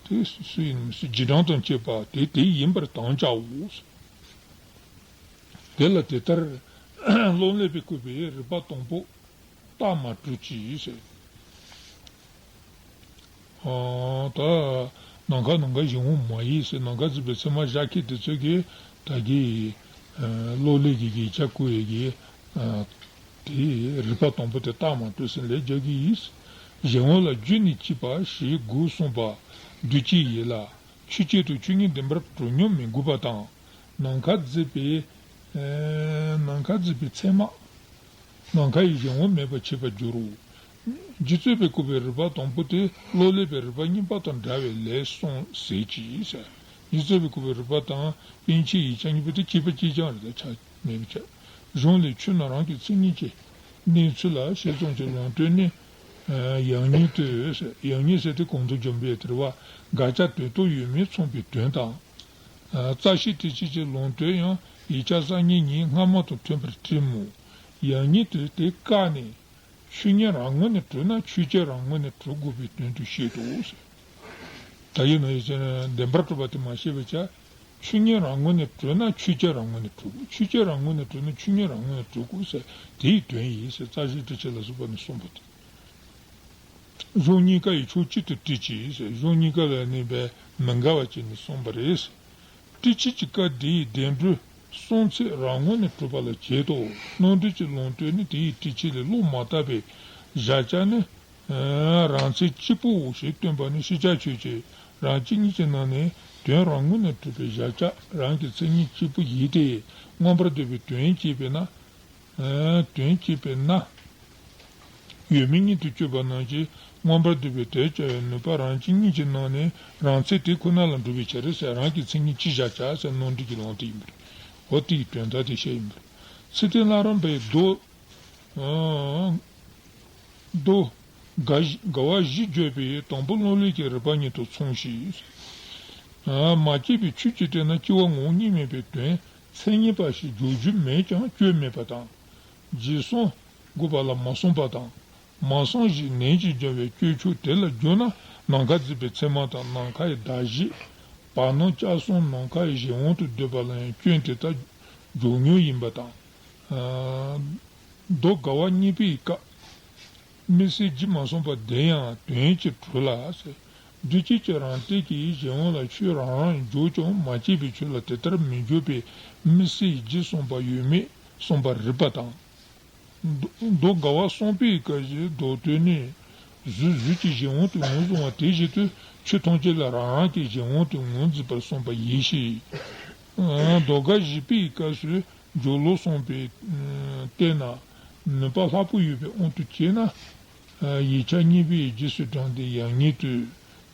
དེ་སུ་ཡིན་ཟེར། རྗེས་འབྲང་དང་བཅས་པ་དེ་དེ་ཡིན་པར་དམ་བཅའ་འོ། དེ་ལ་དེ་ལྟར་སློབ་ལས་པའི་སྐུད་པས་རིགས་པ་དང་པོ་རྟགས་མ་གྲུབ་ཅིང་ཟེར། ད་ནམ་མཁའ་ནམ་མཁའི་གཞན་དབང་མ་ཡིན་ཟེར་ནམ་མཁའ་གཟིགས་པའི་ཚད་མ་བཞག་མཁན་དེ་ཚོ་གིས་ད་གིན་སློབ་ལས་ཀྱི་ཡིག་ཆ་བཀོད་ཡས་ཀྱི་དེ་རིགས་པ་དང་པོ་དེ་རྟགས་མ་གྲུབ་ཟེར་ལས་རྒྱག་གི་ཡིན། གཞན་དབང་ལ་རྒྱུ་ནི་གཅིག་པ་ཞེས་དགུ་གསུངས་པ་འདུས་བྱས་ཡིན་ལ། ཆོས་ཅན་དང་ཆོས་ཉིད་བདེན་པར་གྲུབ་མཉམ་མི་དགོས་པ་དང་། ནམ་མཁའ་གཟིགས་པའི་ནམ་མཁའ་གཟིགས་པའི་ཚད་མ། ནམ་མཁའ་ཡི་གཞན་དབང་མེད་པར་བྱེད་པར་འགྱུར་རོ། རྗེ་བཙུན་པའི་སྐུད་པའི་རིགས་པ་དང་པོ་དེ་བློ་ལས་པའི་རིགས་པ་གཉིས་པ་དང་འདྲ་བའི་ལས་གསུངས་ཟེར་གྱིས་ཟེར། རྗེ་བཙུན་པའི་སྐུད་པའི་རིགས་པ་དང་པཎ་ཆེན་ཡིག་ཆ་གཉིས་པོ་དེ་གཅིག་པ་གཅིག་རྐྱང་རེད། ད་ཆ་མེད་པ་ཆགས། གཞུང་ལས་ཆོས་རྣམས་རང་གི་མཚན་ཉིད་ཀྱི་གནས་ཚུལ་ལ་ཞེས་གསུངས་ཀྱི་ལུང་དོན་ནི། ཡང་སྙིང་དུ་ཟེར། ཡང་སྙིང་ཟེར་དེ་གོང་དུ་བརྗོད་པའི་དེ་རེད་བ། དགག་བྱ་དོན་དམ་ཡོད་མེད་མཚུངས་པའི་དོན་དང་། རྩ་ཤེ་ཊཱིཀ་ཆེན་གྱི་ལུང་དོན་ཡང་ཡིག་ཆ་གསར་རྙིང་གཉིས་སྔ་མ་དང་མཐུན་པར་བསྟན་མོད། ཡང་སྙིང་དུ་དེ་བཀག་ནས། ཆོས་ཉིད་རང་ངོས་ནས་གྲུབ་ན་ཆོས་ཅན་རང་ངོས་ནས་གྲུབ་དགོས་པའི་དོན་དུ་བཤད་དོ་ཟེར། ད་ཡིན་ན་ཡིན་ཟེར་ན་བདེན་པར་གྲུབ་པ་དེ་མ་བཤད་པ་བྱས། ཆོས་ཉིད་རང་ངོས་ནས་གྲུབ་ན་ཆོས་ཅན་རང་ངོས་ནས་གྲུབ་དགོས། ཆོས་ཅན་རང་ངོས་ནས་གྲུབ་ན་ཆོས་ཉིད་རང་ངོས་ནས་གྲུབ་དགོས་ཟེར་དེའི་དོན་ཡིན་ཟེར། རྩ་ཤེ་ཊཱིཀ་ཆེན་ལ་སོགས་པ་ནས་གསུངས་པ་དང་། གཞུང་གཉིས་ཀ་ཡི་ཕྱོགས་གཅིག་ཏུ་བྲིས་ཀྱིས་ཟེར། གཞུང་གཉིས་ཀ་ལ་ནི་བས་མི་འགལ་བ་བྱས་ནས་གསུངས་པ་རེད། ཊཱིཀ་ཆེན་གྱི་བཀའ་འདི་ཡི་བདེན་གྲུབ་གསུམ་ཚད་རང་ངོས་ནས་གྲུབ་པ་ལ་བྱེད་དོ། རྣམ་འགྲེལ་གྱི་ལུང་དོན་ནི་དེ་ཡི་ཊཱིཀ་ཆེན་ལས་བློ་མ་བཏགས་པའི་བཞག་བྱ་ནི། རང་མཚན་གཅིག་པུའོ་ཞེས་སྟོན་པ་ནི་ཤེས་བྱ་ཆོས་ཅན། རང་སྤྱི་གཉིས་ཀྱི་ནང་ནས་དོན་རང་ངོས་ནས་གྲུབ་པའི་བཞག་བྱ་རང་གི་མཚན་ཉིད་གཅིག་པུ་ཡིན་ཏེ། མངོན་པར་འདོད་པའི་དོན་བྱེད་པས་ན། དོན་བྱེད་པས་ན། ཡོད་མེད་གཉིས་སུ་དཔྱོད་པ་རྣམས་ཀྱིས་མངོན་པར་འདོད་པའི་དོན་བྱ་བའི་ནུས་པ་རང་སྤྱི་གཉིས་ཀྱི་ནང་ནས་རང་མཚན་དེ་ཁོ་ན་ལ་འགྲོ་བའི་ཕྱིར་ཟེར། རང་གི་མཚན་ཉིད་གཅིག་བཞག་བྱ་ཟེར་རྣམ་འགྲེལ་གྱི་ལུང་དེ་ཡིན་པ་རེད། འོ་དེའི་དོན་དག་དེ་བཤད་ཡིན་པ་རེད། ཚིག་དོན་བླ་རུང་པའི་མདོ། མདོ། དགག་དགག་པ་བཞི་བརྗོད་པའི་དང་པོ་བློ་ལས་ཀྱི་རིགས་པ་ཉིད་དུ་མཚུངས་ཤིང་། མ་སྐྱེས་པའི་ཆོས་ཅིག་སྟེ་ན་སྐྱེ་བ་ངོ་བོ་ཉིད་མེད་པའི་དོན་མཚན་ཉིད་པ་ཞིག་འཇོག་རྒྱུ་མེད་ཀྱང་སྐྱོན་མེད་པ་དང་། རྗེས་གསུངས་དགོས་པ་ལ་མ་གསུངས་པ་དང་། མ་གསུངས་ཤིང་ནན་གྱིས་སྦྱར་བའི་སྐྱོན་ཕྱོགས་དེ་ལ་བསྒྱུར་ན་ནམ་མཁའ་གཟིགས་པའི་ཚད་མ་དང་ནམ་མཁའ་ཡི་གདགས་གཞི། བར་སྣང་ལྕགས་ཟམ་ནམ་མཁའ་ཡི་གཞན་དབང་དུ་འདོད་པ་ལ་ཡང་སྐྱོན་དེ་ལྟར་འཇོག་མྱོང་ཡིན་པ་དང་། མདོ་དགག་པ་གཉིས་པའི་སྐབས། དམིགས་བསལ་རྒྱུ་མ་གསུངས་པ་བདེན་ཡང་དོན་གྱིས་གྲུབ་ལ་ཟེར། འདུས་བྱས་ཀྱི་རང་སྟེང་གི་གཞན་དབང་ལ་ཆོས་རང་རང་འཇོག་ཀྱང་མ་སྐྱེས་པའི་ཆོས་ལ་དེ་ལྟར་མི་འཇོག་པའི་དམིགས་བསལ་རྒྱུ་གསུངས་པ་ཡོད་མེད་གསུངས་པ་རིགས་པ་དང་། མདོ་མདོ་དགག་པ་གསུམ་པའི་སྐབས་སུ་མདོ་དོན་ནི། གཟུགས་གཟུགས་ཀྱི་གཞན་དབང་དུ་ངོས་བཟུང་བ་དེ་བཞིན་དུ་ཆོས་ཐམས་ཅད་ལ་རང་རང་གི་གཞན་དབང་དུ་ངོས་འཛིན་པར་གསུངས་པ་ཡིན་ཞིང་། མདོ་དགག་བཞི་པའི་སྐབས་སུ། སྦྱོར་ཀློག་གསུངས་པའི་སྟེང་ན་ནུས་པ་ལྷག་པོ་ཡོད་པའི་དབང་དུ་བྱས་ན། ཡིག་ཆ་གཉིས་པོའི་རྗེས་སུ་འབྲངས་ཏེ་ཡང་སྙིང་དུ་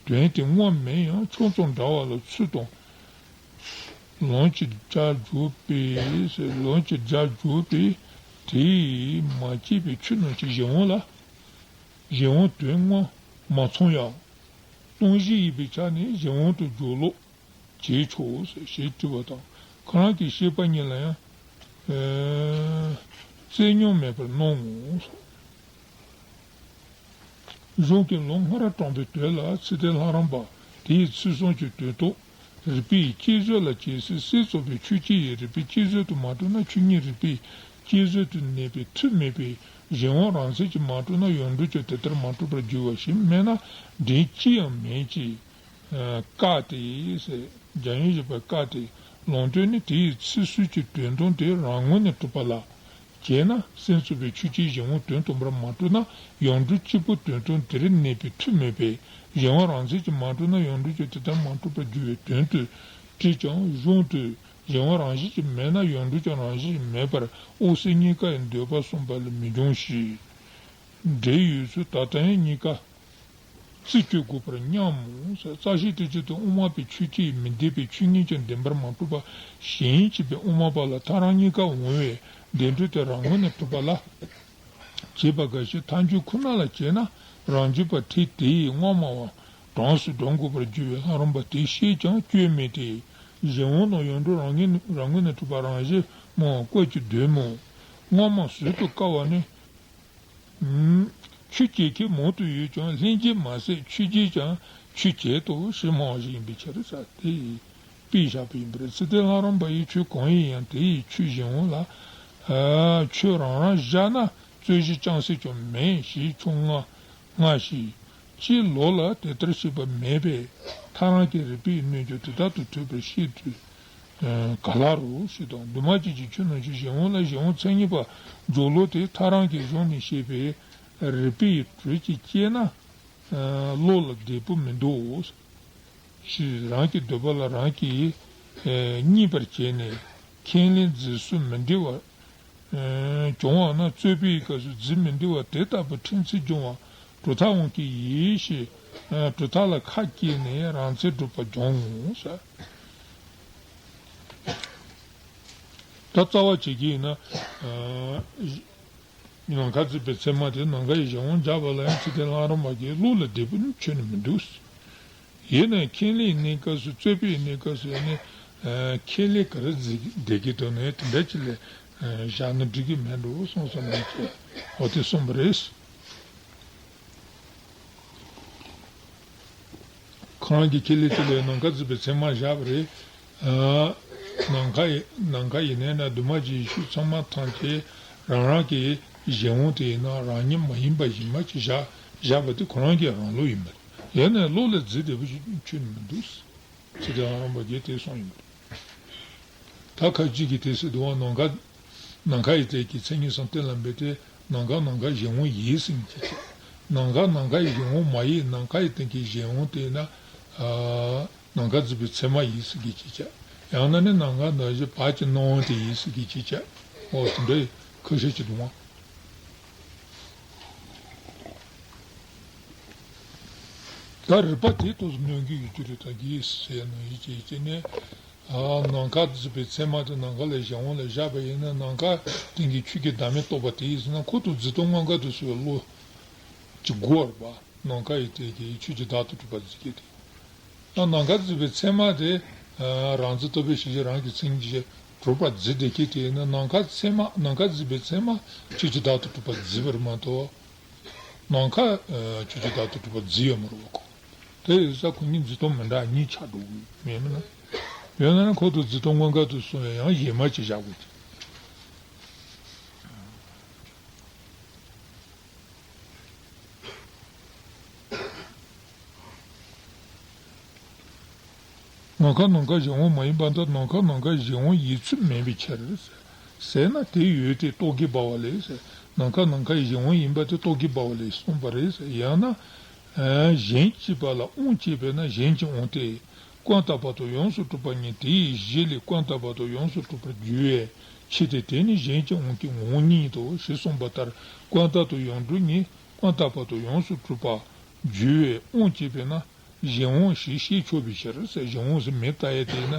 དོན་དེ་དངོས་མིན་ཡང་ཕྱོགས་མཚུངས་འདྲ་བ་ལ་ཚུལ་དང་། ལུང་གིས་སྦྱར་འཇུག་པས་ལུང་གིས་སྦྱར་འཇུག་པས་དེས་མ་སྐྱེས་པའི་ཆོས་རྣམས་ཀྱི་གཞན་དབང་ལ། གཞན་དབང་དོན་དངོས་མ་མཚུངས་ཡང་། སྟོང་གཞི་ཡིན་པའི་ཆ་ནས་གཞན་དབང་དུ་སྦྱོར་ལོག་བྱས་ཆོག་ཟེར་ཞེས་དྲི་བ་དང་། ཁོ་རང་གི་བཤད་པ་ཉིད་ལ་ཡང་། ཨེ། རྩོད་རྙོག་མེད་པར་སྣང་ངོ་། གཞུང་གི་ལུང་སྔར་དྲངས་པའི་དོན་ལ་ཚིག་དོན་ལྷ་རམས་པ་དེའི་ཚུལ་གསུམ་གྱི་དོན་རྟོགས་རིགས་པས་དཔྱད་བཟོད་ལ་བྱེད་སའི་སེམས་རྩོམ་པའི་ཆོས་ཅན་ཡི་རིགས་པས་དཔྱད་བཟོད་དུ་མ་གྲུབ་ན་ཆོས་ཉིད་རིགས་པས་དཔྱད་བཟོད་དུ་གནས་པའི་མཐུ་མེད་པས་གཞན་དབང་རང་མཚན་གྱིས་མ་གྲུབ་ན་ཡོངས་གྲུབ་ཀྱང་དེ་ལྟར་མ་གྲུབ་པར་འགྱུར་བ་ཞིག་མེད་ན་འགྲན་ཅི་ཡང་མེད་ཅེས། བཀའ་སྟེ་ཟེར། འཇམ་དབྱངས་བཞད་པའི་བཀའ་སྟེ། ལུང་དོན་ནི་དེའི་ཚིག་ཟུར་གྱི་དོན་དམ་དེ་རང་ངོས་ནས་གྲུབ་པ་ལ། བྱས་ན་སེམས་རྩོམ་པའི་ཆོས་ཅན་གཞན་དབང་དོན་དམ་པར་མ་གྲུབ་ན་ཡོངས་གྲུབ་གཅིག་པུ་དོན་དམ་དེར་གནས་པའི་མཐུ་མེད་པས་གཞན་དབང་རང་མཚན་གྱིས་མ་གྲུབ་ན་ཡོངས་གྲུབ་ཀྱང་དེ་ལྟར་མ་གྲུབ་པར་འགྱུར་བའི་དོན་དུ་བྲིས་ཀྱང་གཞུང་དུ་གཞན་དབང་རང་བཞིན་གྱིས་མེད་ན་ཡོངས་གྲུབ་ཀྱང་རང་བཞིན་གྱིས་མེད་པར་འོད་གསལ་གཉིས་ཀ་ཡི་འདོད་པ་གསུངས་པ་ལས་མི་འབྱུང་ཞེས་འགྲེལ་ཡོད་ཚུལ་ད་ལྟ་ཡང་གཉིས་ཀ་རྩིས་སྤྱོད་དགོས་པར་སྙམ་མོ། རྩ་ཤེ་དེ་བཞིན་དུ་དབུ་མ་པའི་ཆོས་ཅན་མི་ལྡན་པའི་ཆོས་ཉིད་ཀྱང་བདེན་པར་མ་གྲུབ་པ་གཞན་གཅིག་པའི་དབུ་མ་པ་ལ་ཐལ་རང་གཉིས་ཀ་འོང་བའི་བདེན་གྲུབ་དེ་རང་ངོས་ནས་གྲུབ་པ་ལ། བྱས་པ་འགའ་ཞིག་ཐལ་འགྱུར་ཁོ་ན་ལ་བྱས་ན་རང་རྒྱུད་པ་ཁྲིད་དེ་ཡི་དབུ་མ་པ་གྲངས་སུ་འགྲོ་དགོས་པར་འགྱུར་བས་ལྷ་རམས་པ་དེ་བཤད་ཀྱང་སྐྱོན་མེད་དེ། གཞན་དབང་དང་ཡོངས་གྲུབ་རང་ངོས་རང་ངོས་ནས་གྲུབ་པ་རང་བཞིན་མོ་བཀོད་ཀྱི་འདོད་མོ། དབུ་མ་ཟུར་དུ་བཀར་བ་ནི། ཆོས་སྐྱེ་མཁན་མང་དུ་ཡོད་ཀྱང་ལྷན་སྐྱེས་མ་ཟད་ཆོས་ཅན་ཀྱང་ཆོས་ཅན་དུ་ཞེས་སྨྲ་བ་ཞིག་ཡིན་པའི་ཕྱིར་ཟེར་དེ་ཡིས་དཔེ་བཞག་པ་ཡིན་པ་རེད། ཚིག་དོན་ལྷ་རམས་པ་ཡིས་ཆོས་གང་ཡིན་ཡང་དེ་ཡི་ཆོས་གཞན་དབང་ལ་ཆོས་རང་རང་བཞག་ན་རྩོད་གཞི་ཅུང་ཟད་ཀྱང་མེད་ཞེས་ཆོས་ལྔ་ལྔ་ཞེས་ཅི་ལོག་ལ་དེ་ལྟར་བཤད་པ་མེད་པས་ཐལ་རང་གི་རིགས་པས་གནོད་ཀྱང་དེ་ལྟར་དུ་ཐོས་པར་བཤད་དུས། ག་ལ་རུ་ཞེས་དང་འདུས་མ་བྱས་ཀྱི་ཆོས་རྣམས་ཀྱི་གཞན་དབང་ལ་གཞན་དབང་མཚན་ཉིད་པ་སྦྱོར་ལོག་དེ་ཐལ་རང་གི་གཞུང་ནས་བཤད་པའི་རིགས་པའི་དྲོད་ཀྱིས་བསྐྱེད་ན་བློ་ལ་བདེ་པོ་མི་འདུག་ཞེས་རང་གི་འདོད་པ་ལ་རང་གིས་མཉེས་པར་བྱས་ནས་ཁས་ལེན་རྫས་སུ་མི་འབྲེལ་བ་བྱུང་བ་ན་རྩོད་པའི་སྐབས་སུ་རྫས་མི་འབྲེལ་བ་དེ་ལྟ་བུ་ཕྲན་ཚེགས་འབྱུང་བ་གྲུབ་མཐའ་དབང་གིས་ཡིན་ཞེས་གྲུབ་མཐའ་ལ་ཁ་བསྐྱེད་ནས་རང་མཚན་སྒྲུབ་པ་འབྱུང་ངོ་ཟེར། ད་རྩ་བ་བྱེད་ཀྱི་ཡིན་ན། ནམ་མཁའ་གཟིགས་པའི་ཚད་མ་དེ་ནམ་མཁའ་ཡི་གཞན་དབང་བཞག་པ་ལ་ཡང་ཚིག་དོན་ལྷ་རམས་པ་གིས་བློ་ལ་བདེ་པོ་ནི་ཁྱོན་ནས་མི་འདུག་ཡིན་ནའི་ཁས་ལེན་གནས་སྐབས་སུ་རྩོད་པའི་གནས་སྐབས་སུ་ནི་ཁས་ལེན་ག་རེ་བསྡད་ཀྱི་འདུག་ནའི་དེ་འདྲ་ཅིག་ལ་བཞག་ན་འགྲིག་གི་མེད་འགྲོ་གསུངས་སོང་ནས་འོ་དེ་གསུངས་པ་རེད། ཁོ་རང་གི་ཁས་ལེན་དེ་ལས་ནམ་མཁའ་གཟིགས་པའི་ཚད་མ་བཞག་པ་རེད། ནམ་མཁའ་ཡི་ནམ་མཁའ་ཡི་གནས་ན་འདུས་མ་བྱས་ཡེ་ཤེས་ཚང་མ་ཐམས་ཅད་རང་རང་གི་གཞན་དབང་དེ་ཡིན་ན་རང་ཉིད་མ་ཡིན་པ་ཡིན་པ་ཅིག་བཞག་བཞག་པ་དེ་ཁོ་རང་གི་རང་བློ་ཡིན་པ་རེད། ཡང་ན་བློ་ལ་རྫས་བདེ་པོ་ཞིག་ཁྱོན་ནས་མི་འདུག་ཚེ་འདས་ལྷ་རམས་པ་གིས་དེ་གསུངས་ཡིན་པ་རེད། ད་ཁ་ཅིག་གིས་དེ་སྲིད་དུ་བ་ནམ་མཁའ་ནམ་མཁའ་ཡི་རྫས་ཀྱི་མཚན་ཉིད་གསུམ་གཏན་ལ་འབེབས་ཏེ་ནམ་མཁའ་ནམ་མཁའི་གཞན་དབང་ཡིན་ཟེར་གྱི་ཅིག་ནམ་མཁའ་ནམ་མཁའི་གཞན་དབང་མ་ཡིན་ནམ་མཁའ་ཡི་སྟེང་གི་གཞན་དབང་དེ་ན་ནམ་མཁའ་གཟིགས་པའི་ཚད་མ་ཡིན་ཟེར་གྱི་ཅིག་ཡང་ན་ནི་ནམ་མཁའ་ནམ་བཞིན་བག་གི་སྣང་བ་དེ་ཡིན་ཟེར་གྱི་ཅིག་འོ་དེ་འདྲའི་ཁ་ཤས་ཅིག་འདུག་ཨང་། ད་རིགས་པ་དེ་ཏོག་ཙམ་གནོན་གྱི་ཡོད་རྒྱུ་རེད། ད་གིས་ཟེར་ནས་ཡིད་ཆེས་བྱས་ནས། ནམ་མཁའ་གཟིགས་པའི་ཚད་མ་དེ་ནམ་མཁའ་ལ་གཞན་དབང་ལ་བཞག་པ་ཡིན་ན་ནམ་མཁའ་སྟེང་གི་ཆོས་ཀྱི་བདག་མེད་རྟོགས་པ་དེ་ཡིན་ཟེར་ན་ཁོ་ཐུག་རྫས་སྟོང་མངོན་དགའ་དུ་གསལ་བའི་བློ་གཅིག་དགོས་པ་ནམ་མཁའ་ཡི་སྟེང་གི་ཆོས་ཀྱི་བདག་ཏུ་གྲུབ་པ་གཟིགས་ཀྱི་དེ། ད་ནམ་མཁའ་གཟིགས་པའི་ཚད་མ་དེ་རང་རྫས་རྟོག་པའི་ཤེས་བྱེད་རང་གི་མཚན་ཉིད་ཀྱིས་གྲུབ་པ་གཟིགས་བསྡད་ཀྱི་དེ་ཡིན་ན་ནམ་མཁའ་ཚད་མ་ནམ་མཁའ་གཟིགས་པའི་ཚད་མ་ཆོས་ཀྱི་བདག་ཏུ་གྲུབ་པ་གཟིགས་པར་མ་གཏོགས། ནམ་མཁའ་ཆོས་ཀྱི་བདག་ཏུ་གྲུབ་པ་རྫས་ཡོད་མ་རེད་པ་ཁོ། དེ་ཡིན་ཙང་ཁོ་གཉིས་རྫས་སྟོང་མི་འདྲ་གཉིས་ཆགས་འགྲོ་གི་མེད་མིན་ན། ཡོད་ན་ནི་ཁོ་ཐུག་རྫས་སྟོང་མངོན་དགའ་དུ་གསལ་བའི་ཡང་གཞན་མ་ཅིག་བཞག་དགོས་ཀྱི། ནམ་མཁའ་ནམ་མཁའི་གཞན་དབང་མ་ཡིན་པ་དང་ནམ་མཁའ་ནམ་མཁའི་གཞན་དབང་ཡིན་ཚུལ་མིན་པའི་ཕྱིར། ཟེར་ན་དེ་ཡོད་དེ་རྟོག་གེ་འབར་བ་ལས་ཟེར། ནམ་མཁའ་ནམ་མཁའི་གཞན་དབང་ཡིན་པ་དེ་རྟོག་གེ་འབར་བ་ལས་གསུངས་པ་རེད་ཟེར། ཡང་ན། གཞན་གཅིག་པ་ལ་དབང་སྐྱེས་པས་ན་གཞན་གྱི་དབང་སྟེ། ཀུན་བརྟགས་པ་དང་ཡོངས་སུ་གྲུབ་པ་གཉིས་དེའི་གཞི་ལས་ཀུན་བརྟགས་པ་དང་ཡོངས་སུ་གྲུབ་པར་འགྱུར་བའི་ཕྱིར་ཏེ། དེ་ནི་གཞན་གྱི་དབང་གི་ངོ་བོ་ཉིད་དོ་ཞེས་གསུངས་པ་ལྟར་ཀུན་བརྟགས་དང་ཡོངས་གྲུབ་གཉིས་ཀུན་བརྟགས་པ་དང་ཡོངས་སུ་གྲུབ་པར་འགྱུར་བའི་དབང་སྐྱེས་པས་ན། གཞན་དབང་ཞེས་བཤད་ཆོག་པའི་ཕྱིར་ཟེར། གཞན་དབང་ཟེར་མིང་བཏགས་ཡས་དེ་ན་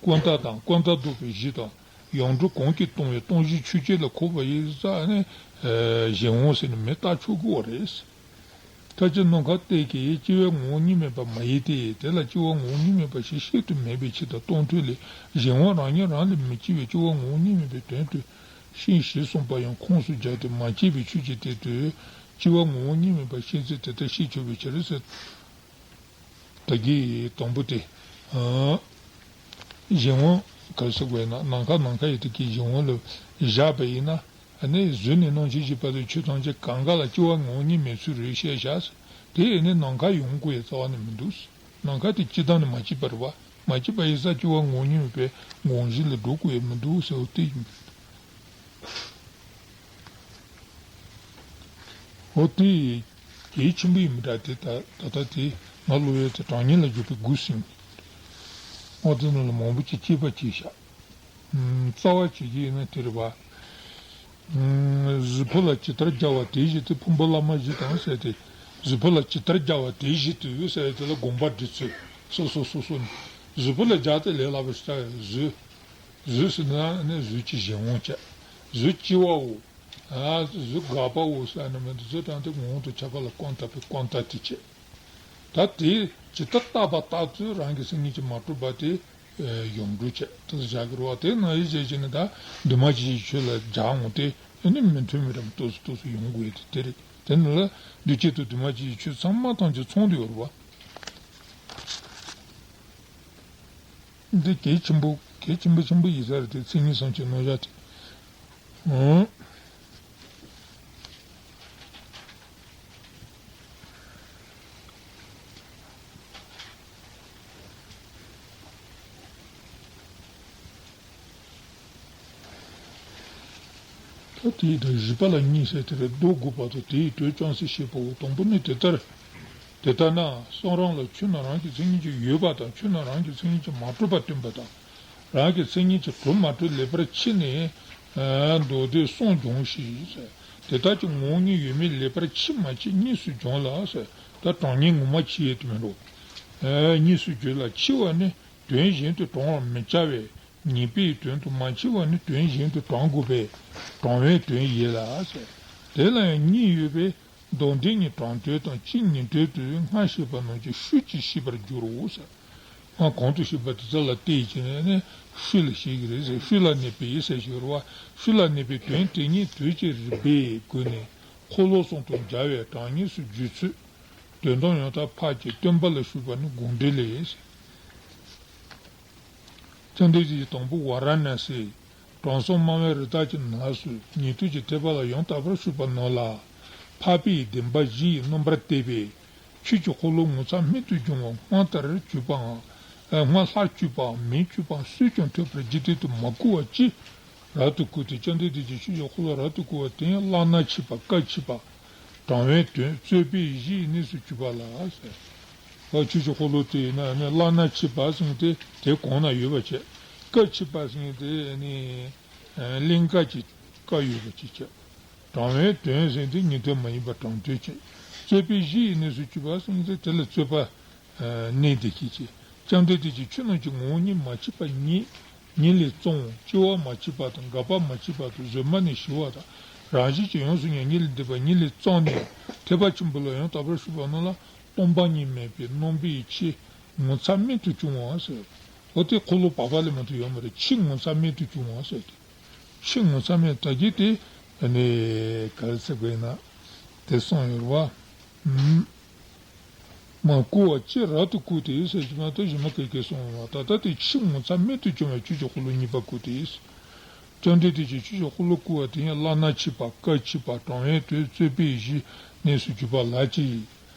ཀུན་བརྟགས་དང་ཀུན་བརྟགས་ལྡོག་པའི་གཞི་དང་ཡོངས་གྲུབ་གང་གིས་སྟོང་བའི་སྟོང་གཞི་ཆོས་ཅན་ལ་གོ་བ་ཡིན་ཙང་ནི་གཞན་དབང་ཟེར་ནས་མིང་བཏགས་ཆོག་གི་ཡོད་རེད། མཐའ་ཅི་ནམ་མཁའ་སྟེ་ཀྱི་སྐྱེ་བའི་ངོ་བོ་ཉིད་མིན་པ་མ་ཡིན་ཏེ། དེ་ལ་སྐྱེ་བ་ངོ་བོ་ཉིད་མིན་པ་ཞིག་བཤད་དུ་མེད་པའི་ཕྱིར་དང་། སྟོང་ཐུན་ལས་གཞན་དབང་རང་ཉིད་རང་ལས་མི་སྐྱེ་བའི་སྐྱེ་བ་ངོ་བོ་ཉིད་མིན་པའི་དོན་དུ་ཤིང་ཞེས་གསུངས་པ་ཡང་ཁུངས་སུ་བྱས་ཏེ་མ་སྐྱེས་པའི་ཆོས་ཀྱི་སྟེང་དུ་སྐྱེ་བ་ངོ་བོ་ཉིད་མིན་པ་ཤིང་ཚིག་དེ་ལྟར་བཤད་ཆོག་པའི་ཕྱིར་ཟེར། ད་གིན་དང་པོ་དེ། ཨ། གཞན་དབང་ག་རེ་ཟེར་དགོས་ན། ནམ་མཁའ་ནམ་མཁའ་ཡི་དེ་གའི་གཞན་དབང་ལ་བཞག་པ་ཡིན་ན། ཨ་ནི་གཟུགས་ནས་སྣང་མཆེད་བཞི་བར་དུ་ཆོས་ཐམས་ཅད་གང་ག་ལ་སྐྱེ་བ་ངོ་བོ་ཉིད་མེད་ཚུལ་རེད་བཤད་བཞག། དེ་ཨ་ནི་ནམ་མཁའ་ཡོང་དགོས་ཡ་རྩ་བ་ནས་མི་འདུག། ནམ་མཁའ་དེ་སྐྱེ་སྟངས་ནི་མ་སྐྱེས་པ་རེད་བ། མ་སྐྱེས་པ་ཡིན་ཙང་སྐྱེ་བ་ངོ་བོ་ཉིད་མེད་པའི་ངོ་བོ་གཞི་ལ་འགྲོ་དགོས་ཡ་མི་འདུག་ཟེར་བ་དེ་ཡིན། འོ་དེ་གལ་ཆེན་པོ་ཡིན་མི་འདྲ། དེ་ད་ད་ལྟ་དེ་ང་ཀློག་ཡས་དེ་གྲངས་སྙེད་ལ་འཇུག་པའི་དགུ་ཟིན། འོ་དེ་ནང་ལ་མང་པོ་ཅིག་དཔྱད་པ་བྱས་ཤག། ཨུམ། རྩ་བ་བྱེད་ཀྱི་ཡིན་ན་དེ་རེད་བ། ཨུམ། གཟུགས་ཕུང་ལ་ཇི་ལྟར་སྦྱར་བ་དེ་བཞིན་དུ་ཕུང་པོ་ལྷག་མ་བཞི་དང་ཟེར་ཏེ། གཟུགས་ཕུང་ལ་ཇི་ལྟར་སྦྱར་བ་དེ་བཞིན་དུ་ཟེར་དེ་ལ་དགོངས་པ་འགྲེལ་ཚུལ། སོ་སོ་སོ་སོ་ནས་གཟུགས་ཕུང་ལ་སྦྱར་ཏེ་ལས་སླ་པོ་ཞིག་ཆགས་ཡོད། གཟུགས། གཟུགས་ཟེར་ན་ནི་གཟུགས་ཀྱི་གཞན་དབང་བྱས། གཟུགས་སྐྱེ་བའོ། ཨ། གཟུགས་འགག་པའོ་ཟེར་ནི་མི་འདུག། གཟུགས་དང་དེ་ངོ་བོ་དང་ཁྱད་པར་ལ་ཀུན་བརྟགས་པའི་ཀུན་བརྟགས་དེ་བྱས། ད་དེ་ཇི་ལྟར་བརྟགས་པ་ལྟར་དུ་རང་གི་སེམས་ཉིད་ཀྱིས་མ་གྲུབ་པ་དེ་ཡོངས་གྲུབ་བྱས། དེ་ཚོ་བྱ་དགོས་རེད་བ། དེ་ནང་བཞིན་བྱས་བྱས་ནས་ད་འདུས་མ་བྱས་ཀྱི་ཆོས་ལ་སྦྱར་འོང་དེ་ཨ་ནི་མི་མཐུན་མི་འདྲ་མི་ཏོག་ཙམ་ཏོག་ཙམ་ཡོང་དགོས་དེ་དེ་རེད། དེ་ནི་ལ་འདུས་བྱས་དང་འདུས་མ་བྱས་ཀྱི་ཆོས་ཚང་མ་ཐམས་ཅད་ཚང་དུ་ཡོད་རེད་བ། འདི་གལ་ཆེན་པོ་གལ་ཆེན་པོ་ཆེན་པོ་ཡིན་ས་རེད་དེ། མཚན་ཉིད་སོགས་ཀྱི་རྣམ་གཞག་དེ། ཨང་། ད་དེའི་དོན་བཞི་པ་ལ་གཉིས་ཟེར་དེ་རེད། མདོ་དགུ་པ་དང་དེའི་དོན་ཅུང་ཟད་བཤད་པའོ། དང་པོ་ནི་དེ་ལྟར། དེ་ལྟར་ན་གསུང་རབ་ལ་ཆོས་རྣམས་རང་གི་མཚན་ཉིད་ཀྱིས་ཡོད་པ་དང་ཆོས་རྣམས་རང་གི་མཚན་ཉིད་ཀྱིས་མ་གྲུབ་པ་སྟོན་པ་དང་། རང་གི་མཚན་ཉིད་ཀྱིས་གྲུབ་མ་གྲུབ་ལེགས་པར་ཕྱེ་ནས། ཨ། མདོ་སྡེའི་གསུང་སྦྱོངས་ཤིག་ཟེར། དེ་དག་གི་ངོ་བོ་ཉིད་ཡོད་མེད་ལེགས་པར་ཕྱེ་མ་ཕྱེ་གཉིས་སུ་སྦྱོངས་ལ་ཟེར། ད་གྲངས་སྙེད་ངོ་མ་ཕྱེ་ཡས་དེ་མིན་འགྲོ། ཨ། གཉིས་སུ་སྦྱོངས་ལ། ཕྱེ་བ་ནི་དོན་གཞན་དུ་དྲང་བར་མི་བྱ་བས། ཉན་པའི་དོན་དུ་མ་ཕྱེ་བ་ནི་དོན་གཞན་དུ་དྲང་དགོས་པས་དྲང་བའི་དོན་ཡིན་ལ་ཟེར། དེ་ལ་ཡང་གཉིས་ཡོད་པས། མདོ་འདི་ཉིད་དྲང་དོན་དང་སྤྱི་ཉན་ཐོས་དུ་སྔར་བཤད་པ་རྣམས་ཀྱི་ཤུགས་ཀྱིས་ཤེས་པར་འགྱུར་རོ་ཟེར། སྔར་གོང་དུ་བཤད་པ་དེ་ཚོ་ལ་བལྟས་བྱས་ནས་ནི་ཤུགས་ལ་ཤེས་ཀྱི་རེད་ཟེར། ཤུགས་ལ་གནས་པའི་ཟེར་ཞིག་རེད་བ། ཤུགས་ལ་གནས་པའི་དོན་དེ་ཉིད་དུས་ཀྱི་རིགས་པའི་སྒོ་ནས་འཁོར་ལོ་གསུམ་དང་སྦྱར་བའི་གྲངས་སྙེད་སུ་བརྗོད་ཚུལ། དོན་དམ་ཡང་དག་ཕར་གྱི་སྟོན་པ་ལ་ཞུགས་པ་ནི་དགོངས་འགྲེལ་ལས། བཅོམ་ལྡན་འདས་ཀྱིས་དང་པོ་ཝཱ་རཱ་ཎ་སིའི་དྲང་སྲོང་སྨྲ་བའི་རི་དྭགས་ཀྱི་ནགས་སུ་ཉན་ཐོས་ཀྱི་ཐེག་པ་ལ་ཡང་དག་པར་ཞུགས་པ་རྣམས་ལ། འཕགས་པའི་བདེན་པ་བཞི་ཡི་རྣམ་པར་བལྟས་པས། ཆོས་ཀྱི་འཁོར་ལོ་ངོ་མཚར་རྨད་དུ་བྱུང་བ་སྔར་ལྟར་གྱུར་པའམ། སྔར་ལྷར་གྱུར་པའམ་མིང་གྱུར་པའམ་སུས་ཀྱང་ཐོས་པར་འཇིག་རྟེན་དུ་མ་བཀུར་བ་ཅི། རབ་ཏུ་བཀུར་ཏེ། བཅོམ་ལྡན་འདས་ཀྱིས་ཆོས་ཀྱི་འཁོར་ལོ་རབ་ཏུ་བཀུར་བ་དེ་ཡང་བླ་ན་མཆིས་པ་སྐད་ཆེས་པ། དྲང་བའི་དོན་རྩོད་པའི་གཞིའི་གནས་སུ་གྱུར་པ་ལ་ཟེར། ཨ། ཆོས་ཀྱི་འཁོར་ལོ་དེ་ཡིན་ན་ནི་བླ་ན་མཆིས་པ་ཟེར་དེ་དེ་གོང་ན་ཡོད་པ་བྱས། སྐད་ཆེས་པ་ཟེར་དེ་ནི་གླིང་དཀར་གྱི་བཀའ་ཡོད་པ་ཅིག་བྱས། དྲང་བའི་དོན་ཟེར་དེ་ཉན་ཐོས་མ་ཡིན་པ་དྲང་དོན་བྱས། རྩོད་པའི་གཞིའི་གནས་སུ་གྱུར་པ་ཟེར་དེ་དེ་ལ་རྩོད་པ། གནས་འདི་སྐད་ཅེས། བཅོམ་ལྡན་འདས་ཀྱིས་ཆོས་རྣམས་ཀྱི་ངོ་བོ་ཉིད་མ་མཆིས་པ་ཉིད་ཉིད་ལས་བརྩམས། སྐྱེ་བ་མ་མཆིས་པ་དང་འགག་པ་མ་མཆིས་པ་དང་གཟོད་མ་ནས་ཞི་བ་དང་རང་བཞིན་གྱིས་ཡོངས་སུ་གཉིས་ལས་འདས་པ་ཉིད་ལས་བརྩམས་ནས་ཐེག་པ་ཆེན་པོ་ལ་ཡང་དག་པར་ཞུགས་པ་རྣམས་ལ་སྟོང་པ་ཉིད་མེད་པའི་རྣམ་པའི་ཆོས་ངོ་མཚར་རྨད་དུ་བྱུང་བ་ཟེར། འོ་དེ་འཁོར་ལོ་བར་པ་ལས་མ་གཏོགས་ཡོད་མ་རེད། ཆོས་ངོ་མཚར་རྨད་དུ་བྱུང་བ་ཟེར་ཏེ། ཆོས་ངོ་མཚར་རྨད་ད་གི་དེ་ནི་ག་རེ་ཟེར་དགོས་ན་དེ་གསུངས་ཡོད་རེད་བ། མ་བཀུར་བ་ཅི། རབ་ཏུ་བཀུར་ཏེ་ཟེར་གྱི་མ་གཏོགས་གཞན་མ་ག་གེ་གསུངས་མ། ད་ལྟ་དེ་ཆོས་ངོ་མཚར་རྨད་དུ་བྱུང་བའི་ཆོས་ཀྱི་འཁོར་ལོ་གཉིས་པ་བཀུར་ཏེ། བཅོམ་ལྡན་འདས་ཀྱིས་ཆོས་ཀྱི་འཁོར་ལོ་བཀུར་བ་དེ་ཡང་བླ་ན་མཆིས་པ་སྐད་ཆེས་པ་དྲང་བའི་དོན་རྩོད་པའི་གཞིའི་གནས་སུ་གྱུར་པ་ལགས་ཀྱིས།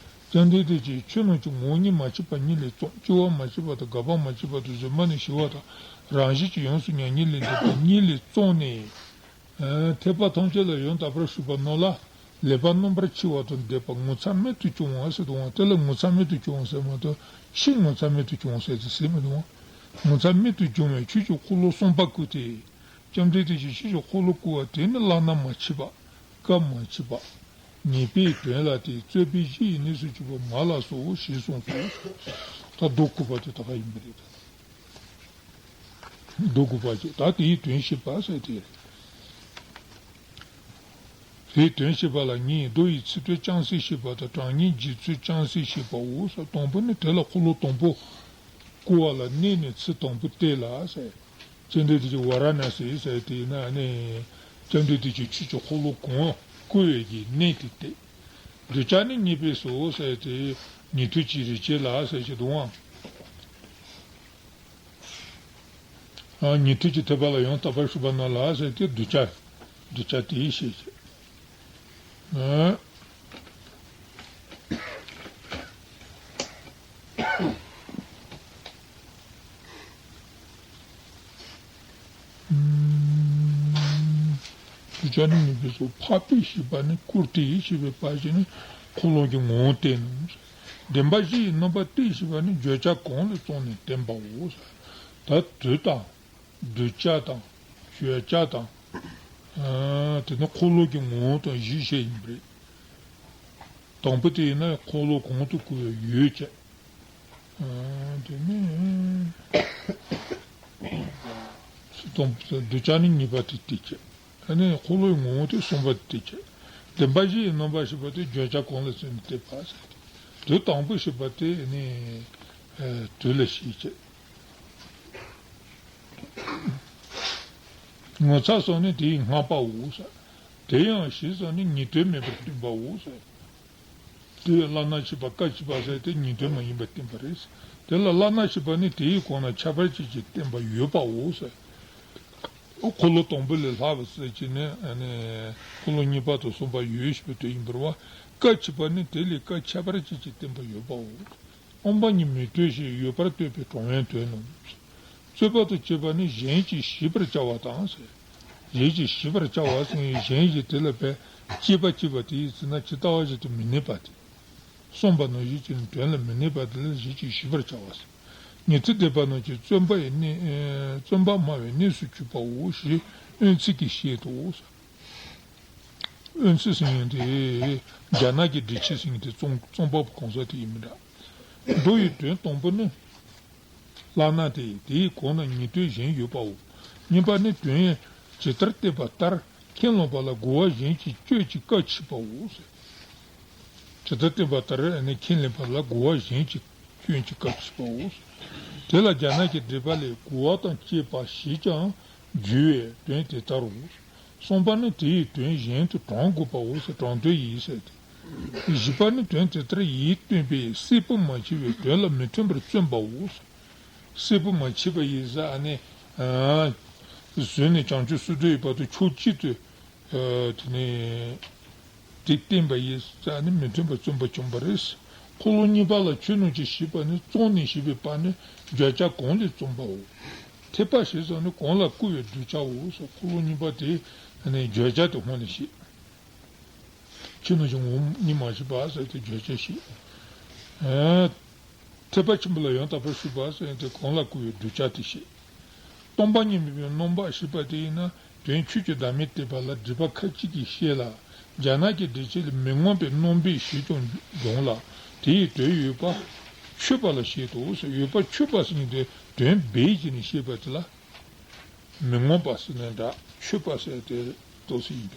བཅོམ་ལྡན་འདས་ཀྱིས་ཆོས་རྣམས་ཀྱི་ངོ་བོ་ཉིད་མ་མཆིས་པ་ཉིད་ལས་བརྩམས། སྐྱེ་བ་མ་མཆིས་པ་དང་འགག་པ་མ་མཆིས་པ་དང་གཟོད་མ་ནས་ཞི་བ་དང་རང་བཞིན་གྱིས་ཡོངས་སུ་གཉིས་ཉིད་ལས་འདས་པ་ཉིད་ལས་བརྩམས་ནས། ཐེག་པ་ཐམས་ཅད་ལ་ཡང་དག་པར་ཞུགས་པ་རྣམས་ལ་ལེགས་པར་རྣམ་པར་ཕྱེ་བ་དང་ལྡན་པ་ངོ་མཚར་རྨད་དུ་བྱུང་བ་ཟེར་དུས་དེ་ལ་ངོ་མཚར་རྨད་དུ་བྱུང་བ་ཟེར་མ་གཏོགས་ཆོས་ངོ་མཚར་རྨད་དུ་བྱུང་བ་ཟེར་དེ་ཟེར་མི་འདུག། ངོ་མཚར་རྨད་དུ་བྱུང་བའི་ཆོས་ཀྱི་འཁོར་ལོ་གསུམ་པ་བཀུར་ཏེ། བཅོམ་ལྡན་འདས་ཀྱིས་ཆོས་ཀྱི་འཁོར་ལོ་བསྐུར་བ་དེ་ནི་བླ་ན་མ་མཆིས་པ། སྐད་མ་མཆིས་པ། ཉན་པའི་དོན་ལ་དེ་རྩོད་པའི་གཞི་ཡི་གནས་སུ་གྱུར་པ་མ་ལགས་སོ་ཞེས་གསུངས་སོ། ད་མདོ་བསྐུར་བ་དེ་ད་ག་ཡིན་པ་རེད། མདོ་བསྐུར་བ་ཅེས་ད་དེའི་དོན་བཤད་པ་ཟེར་དེ་རེད། དེའི་དོན་བཤད་པ་ལ་གཉིས། མདོ་ཡི་ཚིག་དོན་ཅུང་ཟད་བཤད་པ་དང་། གྲངས་སྙན་རྗེ་བཙུན་ཅུང་ཟད་བཤད་པའོ་ཟེར། དང་པོ་ནི་དེ་ལ་འཁོར་ལོ་དང་པོ་བསྐོར་བ་ལ་གནས་ནས་ཚིག་དང་པོ་སྟེ་ལ་ཟེར། ཙནྡན་དེ་ཅིག་ཝཱ་ར་ཎཱ་སི་ཟེར་དེ་ན་ནི་ཙནྡན་དེ་ཅིག་ཆོས་ཀྱི་འཁོར་ལོ་གང་བསྐོར་བའི་གི་གནས་དེ་སྟེ། གདུལ་བྱ་ནི་གཉིས་པས་སོ་ཟེར་དེ་ཉན་ཐོས་ཀྱི་རིགས་བྱེད་ལ་ཟེར་ཞིག་འདུག་ཨང་། ཉན་ཐོས་ཀྱི་ཐེག་པ་ལ་ཡང་དག་པར་ཞུགས་པ་རྣམས་ལ་ཟེར་ཏེ་གདུལ་བྱ། གདུལ་བྱ་དེའི་ཞེས་བྱ། གདུལ་བྱ་ནི་གཉིས་པས་སོ། འཕགས་པའི་བཤད་པ་ནི་བསྐུར་ཏེ་ཞེས་པའི་བར་གྱིས་ནི་འཁོར་ལོ་གི་ངོ་བོ་བསྟན་ནོ། བདེན་པ་བཞི་ཡི་རྣམ་པ་སྟེ་ཞེས་པ་ནི་བརྗོད་བྱ་གང་ལས་བརྩམས་ནས་བསྟན་པའོ། ད་དུས་དང་། གདུལ་བྱ་དང་། བརྗོད་བྱ་དང་། ཨ་དེ་ནི་འཁོར་ལོ་གི་ངོ་བོ་དང་བཞི་བཤད་ཡིན་པ་རེད། དང་པོ་དེ་ཡིན་ན་འཁོར་ལོ་གང་དུ་བསྐོར་བའི་ཡུལ་བྱས། ཨ་དེ་ནི་སུ་དང་གདུལ་བྱ་ནི་གཉིས་པ་དེ་དེ་བྱས། ཨ་ནི་འཁོར་ལོའི་ངོ་བོ་དེ་གསུམ་པ་དེ་བྱས། བདེན་པ་བཞི་ཡི་རྣམ་པ་ཞེས་པ་དེ་བརྗོད་བྱ་གང་ལ་བརྩིས་ནས་བསྟན་པ་ཟེར་ཏེ། དུས་དང་པོ་ཞེས་པ་དེ་ནི་ཨ་དུས་ལ་བྱེད་བྱས། ངོ་མཚར་སོགས་ནི་དེ་ཡི་སྔགས་པའོ་ཟེར། དེ་ཡང་ཞེས་སོགས་ནི་ཉིང་དོན་མེད་པར་སྟོན་པའོ་ཟེར། དེ་ཡི་བླ་ན་མཆིས་པ་སྐད་ཅིག་པ་ཟེར་དེ་ཉིང་དོན་མ་ཡིན་པར་བསྟན་པ་རེད། དེ་ལ་བླ་ན་མཆིས་པ་ནི་དེ་ཡི་གོང་ན་ཁྱད་པར་ཅན་གྱི་བསྟན་པ་ཡོད་པའོ་ཟེར། འཁོར་ལོ་དང་པོ་ལས་ལྷག་པ་ཟེར་གྱི་ནི་ཨ་ནི་འཁོར་ལོ་གཉིས་པ་དང་གསུམ་པ་ཡོད་ཞེས་པའི་དོན་ཡིན་པར་བ། སྐད་ཅིག་པ་ནི་དེ་ལས་སྐད་ཁྱད་པར་ཅན་གྱི་བསྟན་པ་ཡོད་པའོ། དབང་པོ་ཉིད་མི་ལྟོས་ཤིང་ཡོད་པར་ལྟོས་པའི་གྲོང་ཡང་དོན་ནོ། རྩོད་པ་དང་བཅས་པ་ནི་གཞན་གྱིས་ཤེས་པར་བྱ་བ་དང་ཟེར། གཞན་གྱིས་ཤེས་པར་བྱ་བ་ཟེར་ཡང་གཞན་གྱིས་དེ་ལ་བས་དཔྱད་པ་བྱས་པ་དེ་ཡིས་ཟེར་ན་ཇི་ལྟ་བ་བཞིན་དུ་མི་གནས་པ་དེ། གསུངས་པ་ནང་བཞིན་གྱི་དོན་ལ་མི་གནས་པ་དེ་ལ་གཞན་གྱིས་ཤེས་པར་བྱ་བ་ཟེར། ཉི་ཚེ་འདས་པ་རྣམས་ཀྱིས་བརྩོན་པ་ཡི་གནས་ཨེ་བརྩོན་པ་སྨྲ་བའི་གནས་སུ་གྱུར་པའོ་ཞེས་དབོན་ཚིག་གིས་བཤད་དོ། དབོན་ཚིག་ཟེར་མཁན་དེ་རྒྱ་ནག་གི་འགྲེལ་བྱེད་ཟེར་མཁན་དེ་རྩོམ་རྩོམ་པ་པོ་གང་ཟག་དེ་ཡིན་མི་འདྲ། མདོ་ཡི་དོན་དང་པོ་ནི། བླ་ན་སྟེ་དེའི་གོང་ན་ཉིང་དོན་གཞན་ཡོད་པའོ། གཉིས་པ་ནི་དོན་ཇི་ལྟར་བསྟན་པ་ལྟར་ཁས་བླངས་པ་ལ་རྒོལ་བ་གཞན་གྱིས་སྐྱོན་གྱིས་བཀག་ཕྱིར་པའོ། ཇི་ལྟར་བསྟན་པ་ལྟར་ཨ་ནི་ཁས་ལེན་པ་ལ་རྒོལ་བ་གཞན་གྱིས་སྐྱོན་གྱིས་བཀག་ཕྱིར་པའོ། དེ་ལ་རྒྱ་ནག་གི་འགྲེལ་པ་ལས་རྒོལ་བ་དང་བཅས་པ་ཞེས་ཀྱང་བརྗོད་པའི་དོན་དེ་ལྟར་རོ། གསུམ་པ་ནི་དེ་ཡི་དོན་གཞན་དུ་དྲང་དགོས་པའོ་ཟེར་དྲང་དོན་ཡིན་ཟེར་ཏེ། བཞི་པ་ནི་དོན་དེ་ལྟར་ཡིད་རྟོན་པས་གསལ་པོ་མ་མཆིས་པའི་དོན་ལ་མི་མཐུན་པར་བརྩོན་པའོ་ཟེར། གསལ་པོ་མ་མཆིས་པ་ཡིན་ཟེར་ཨ་ནི། བཟོད་ནས་བྱང་ཆུབ་སེམས་དོན་ཡོད་པ་དང་ཕྱོགས་གཅིག་ཏུ། དེ་ནས་དེ་བསྟན་པ་ཡིན་ཟེར་ཨ་ནི་མི་མཐུན་པར་བརྩོན་པ་བྱུང་བ་རེད། འཁོར་ལོ་གཉིས་པ་ལ་ཆོས་རྣམས་ཀྱི་ཞེས་པ་ནི་རྩོམ་ནས་ཞེས་པའི་བར་ནི་བརྗོད་བྱ་གང་ལས་རྩོམ་པའོ། ཐེག་པ་ཞེས་སོགས་ནི་གང་ལ་བསྐུར་བའི་གདུལ་བྱའོ་ཟེར། འཁོར་ལོ་གཉིས་པ་དེ་ནི་བརྗོད་བྱ་དེ་སྔོན་ནས་བཤད། ཆོས་རྣམས་ཀྱི་ངོ་བོ་ཉིད་མ་ཤེས་པ་ཟེར་ཏེ་བརྗོད་བྱ་ཞིག་ཐེག་པ་ཆེན་པོ་ལ་ཡང་དག་པར་ཞུགས་པ་ཟེར་ཏེ་གང་ལ་བསྐུར་བའི་གདུལ་བྱ་དེ་བཤད། སྟོང་པ་ཉིད་མིན་པའི་རྣམ་པ་ཞེས་པ་དེ་ཡིན་ན་དོན་ཆོས་ཀྱི་བདག་མེད་བསྟན་པ་ལ་འགྲེལ་པ་ཁ་ཅིག་གིས་བཤད་ལ། རྒྱ་ནག་གི་འགྲེལ་བྱེད་ལས་མི་མངོན་པའི་རྣམ་པས་ཞེས་ཀྱང་འབྱུང་ལ། དེ་ཡི་དོན་ཡོད་པ་ཆོད་པ་ལ་བཤད་དོ་ཟེར། ཡོད་པ་ཆོད་པ་ཟེར་མཁན་དེ་དོན་སྦས་བྱས་ནས་བཤད་པ་དེ་ལ། མི་མངོན་པ་ཟེར་ན་འདྲ་ཆོད་པ་ཟེར་དེ་ཏོག་ཙམ་ཡིན་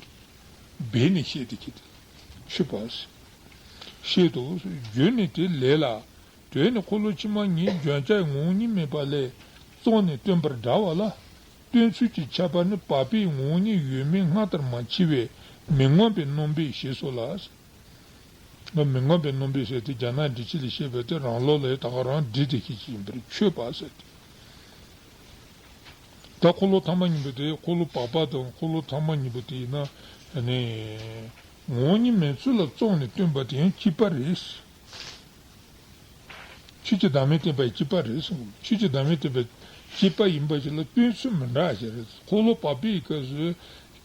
པས། སྦས་ནས་བཤད་དེ་ཁྱེད་དེ་ཆོད་པ་ཟེར། བཤད་དོ་ཟེར། རྒྱུ་ནི་དེ་ལས་ལ། དོན་ནི་འཁོར་ལོ་ཕྱི་མ་གཉིས་བརྗོད་བྱའི་ངོ་བོ་ཉིད་མེད་པ་ལས་བརྩམས་ནས་སྟོན་པར་འདྲ་བ་ལ། སྟོན་ཚུལ་གྱི་ཁྱད་པར་ནི་བར་པའི་ངོ་བོ་ཉིད་ཡོད་མེད་སྔར་ལྟར་མ་མཆིས་པས་མི་མངོན་པའི་རྣམ་པས་ཞེས་སོ་ལ། མི་མངོན་པའི་རྣམ་པས་ཟེར་ཏེ་རྒྱ་ནག་འགྲེལ་བྱེད་ལས་བཤད་པ་དེ་རང་ལུགས་ལ་ད་ག་རང་འགྲིག་སྟེ་ཤེས་ཀྱི་ཡིན་པར་ཆོད་པ་ཟེར་ཏེ། ད་འཁོར་ལོ་ཐ་མ་གཉིས་པོ་དེ་འཁོར་ལོ་བར་པ་དང་འཁོར་ལོ་ཐ་མ་གཉིས་པོ་དེ་ཡིན་ན་ནི་ངོ་བོ་ཉིད་མེད་ཚུལ་ལ་བརྩམས་ནས་སྟོན་པ་དེ་ཡང་གཅིག་པ་རེད། ཆོས་ཀྱི་བདག་མེད་བསྟན་པ་ཡང་གཅིག་པ་རེད་གསུངས། ཆོས་ཀྱི་བདག་མེད་བསྟན་པ་གཅིག་པ་ཡིན་པ་ཞིག་ལ་སྟོན་ཚུལ་མི་འདྲ་ཞིག་རེད། འཁོར་ལོ་བར་པའི་སྐབས་སུ་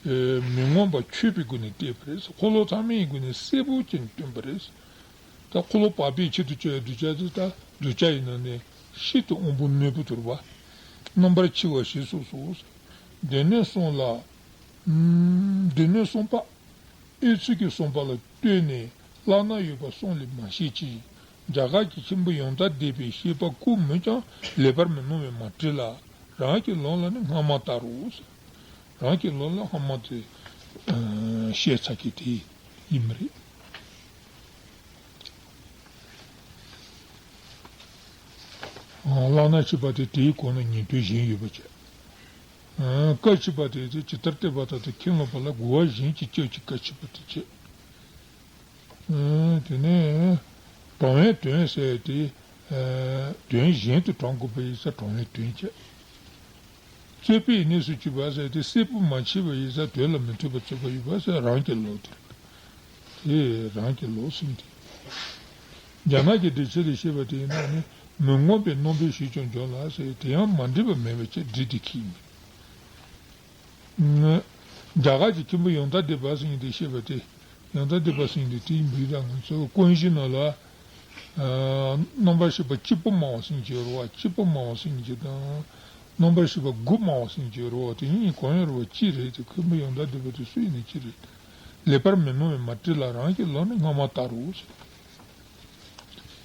མི་མངོན་པ་ཆོད་པའི་སྒོ་ནས་བསྟན་པ་རེད། འཁོར་ལོ་ཐ་མའི་སྒོ་ནས་གསལ་པོ་ཅན་སྟོན་པ་རེད། ད་འཁོར་ལོ་བར་པའི་ཆེད་དུ་གཅོད་པའི་གདུལ་བྱ་དེ་ད་གདུལ་བྱ་ཡིན་ན་ནི་ཤིན་ཏུ་དབང་པོ་རྣོན་པོ་དུ་རུ་བ། རྣམ་པར་ཕྱེ་བ་ཞེས་སོགས་སོ། སྡེ་སྣོད་གསུམ་ལ། སྡེ་སྣོད་གསུམ་པ། དབོན་ཚིག་གི་གསུངས་པ་ལ་ལྟོས་ནས་བླ་ན་ཡོད་པ་གསུམ་ལས་མ་བཤད་ཅིང་། རྒྱ་གར་གྱི་མཁན་པོ་ཡོན་ཏན་སྡེ་པའི་བཤད་པ་ཀུན་མོས་ཀྱང་ལེགས་པར་མི་སྣང་བས་མ་བྲིས་ལ། རང་གི་ལུགས་ལ་ནི་སྔ་མ་ལྟར་རོ། རང་གི་ལུགས་ལ་སྔ་མ་དེ། བཤད་ཚར་གི་དེ་ཡིན་མ་རེད། བླ་ན་མཆིས་པ་དེ་དེའི་སྒོ་ནས་ཉན་ཐོས་གཞན་ཡོད་པ་བྱས། བཀའ་མཆིས་པ་དེ་དེ་ཇི་ལྟར་བསྟན་པ་ལྟར་དུ་ཁས་བླངས་པ་ལ་གོ་བ་གཞན་གྱི་སྐྱབས་ཀྱི་བཀའ་མཆིས་པ་དེ་བྱས། དེ་ནས་དྲང་བའི་དོན་ཟེར་ཏེ། དོན་གཞན་དུ་དྲང་དགོས་པ་ཡིན་ཙང་དྲང་བའི་དོན་བྱས། རྩོད་པའི་གནས་སུ་གྱུར་པ་ཟེར་ཏེ་གསལ་པོ་མ་མཆིས་པ་ཡིན་ཙང་དོན་ལ་མི་མཐུན་པ་རྩོད་པ་ཡོད་པ་ཟེར་རང་གི་ལུགས་དེ། དེ་རང་གི་ལུགས་ཟེར་དེ། རྒྱ་ནག་གི་འགྲེལ་བྱེད་ལས་བཤད་པ་དེ་ཡིན་ན་ནི་མི་མངོན་པའི་རྣམ་པའི་ཕྱིར་ཀྱང་འཇོག་ལ་ཟེར་དེ་ཡང་མ་འགྲིག་པ་མེད་པ་བྱས་འགྲིག་སྟེ་ཁེགས་མེད། རྒྱ་གར་གྱི་མཁན་པོ་ཡང་དག་སྡེ་པ་ཟེར་མཁན་དེ་བཤད་པ་དེ། ཡང་དག་སྡེ་པ་ཟེར་མཁན་དེ་དེའི་འབུལ་དང་ང་ཚོ་ཀུན་གཞི་ནང་ལ། རྣམ་པར་ཤེས་པ་གཅིག་པུ་སྨྲ་བ་ཟེར་མཁན་ཅིག་ཡོད་རེད་བ། གཅིག་པུ་སྨྲ་བ་ཟེར་མཁན་ཅིག་དང་། རྣམ་པར་ཤེས་པ་དགུ་སྨྲ་བ་ཟེར་མཁན་ཅིག་ཡོད་རེད་བ། དེ་གཉིས་གང་ཡོད་རེད་བ། གཅིག་རེད་དེ། མཁན་པོ་ཡང་དག་སྡེ་པ་དེ་སུ་ཡིན་ནའི་གཅིག་རེད། ལེགས་པར་མི་སྨྲ་བས་མ་དྲིས་ལ་རང་གི་ལུགས་ནི་སྔ་མ་ལྟར་རོ།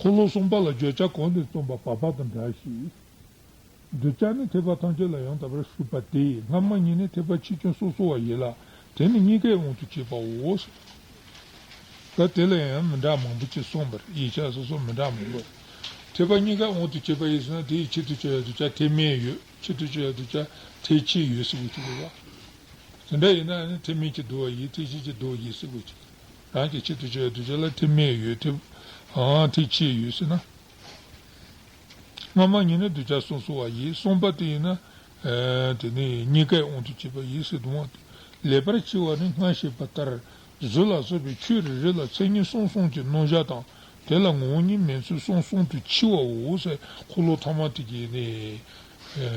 འཁོར་ལོ་གསུམ་པ་ལ་བརྗོད་བྱ་གང་དུ་བརྩམས་པ་བར་པ་དང་འདྲ་ཞིང་། གདུལ་བྱ་ནི་ཐེག་པ་ཐམས་ཅད་ལ་ཡང་དག་པར་ཞུགས་པ་སྟེ་སྔ་མ་ཉིད་ནི་ཐེག་པ་ཆེ་ཆུང་སོ་སོ་བ་ཡིན་ལ། དེ་ནི་རྙེད་དཀའི་དབང་དུ་བྱས་པའོ། ད་དེ་ལ་ཡང་མི་འདྲ་མང་པོ་ཅིག་གསུངས་པར་ཡིག་ཆ་སོ་སོ་མི་འདྲ་མང་པོ། ཐེག་པ་རྙེད་དཀའི་དབང་དུ་བྱས་པ་ཡིན་ཟེར་ན་དེའི་ཆེད་དུ་བྱ་བའི་གདུལ་བྱ་ཐེག་དམན་ཡོད། ཆེད་དུ་བྱ་བའི་གདུལ་བྱ་ཐེག་ཆེན་ཡོད་ཟེར་དགོས་ཀྱི་རེད་བ། དེ་འདྲ་ཡིན་ན་ནི་ཐེག་དམན་གྱིས་བསྡུ་བ་ཡིན། ཐེག་ཆེན་གྱིས་བསྡུ་བ་ཡིན་ཟེར་དགོས་ཀྱི་རེད། རང་གི་ཆེད་དུ་བྱ་བའི་གདུལ་བྱ་ལ་ཐེག་དམན་ཡོད། ཐེག་ཨང་ཐེག་ཆེན་ཡོད་ཟེར་ན། སྔ་མ་ཉིད་ནི་གདུལ་བྱ་གསུམ་སོ་བ་ཡིན། གསུམ་པ་དེ་ཡིན་ན། ཨ་དེ་ནི་རྙེད་དཀའི་དབང་དུ་བྱས་པ་ཡིན་ཟེར་དུ་མ་ཏེ། ལེགས་པར་ཕྱེ་བ་ནི་སྔར་བཤད་པ་ལྟར་གཟུགས་ལ་སོགས་པའི་ཆོས་རེ་རེ་ལ་མཚན་ཉིད་གསུམ་གསུམ་གྱི་རྣམ་གཞག་དང་དེ་ལ་ངོ་བོ་ཉིད་མིང་ཚུལ་གསུམ་གསུམ་དུ་ཕྱེ་བའོ་ཟེར། འཁོར་ལོ་ཐ་མ་དེ་གིས་ནི་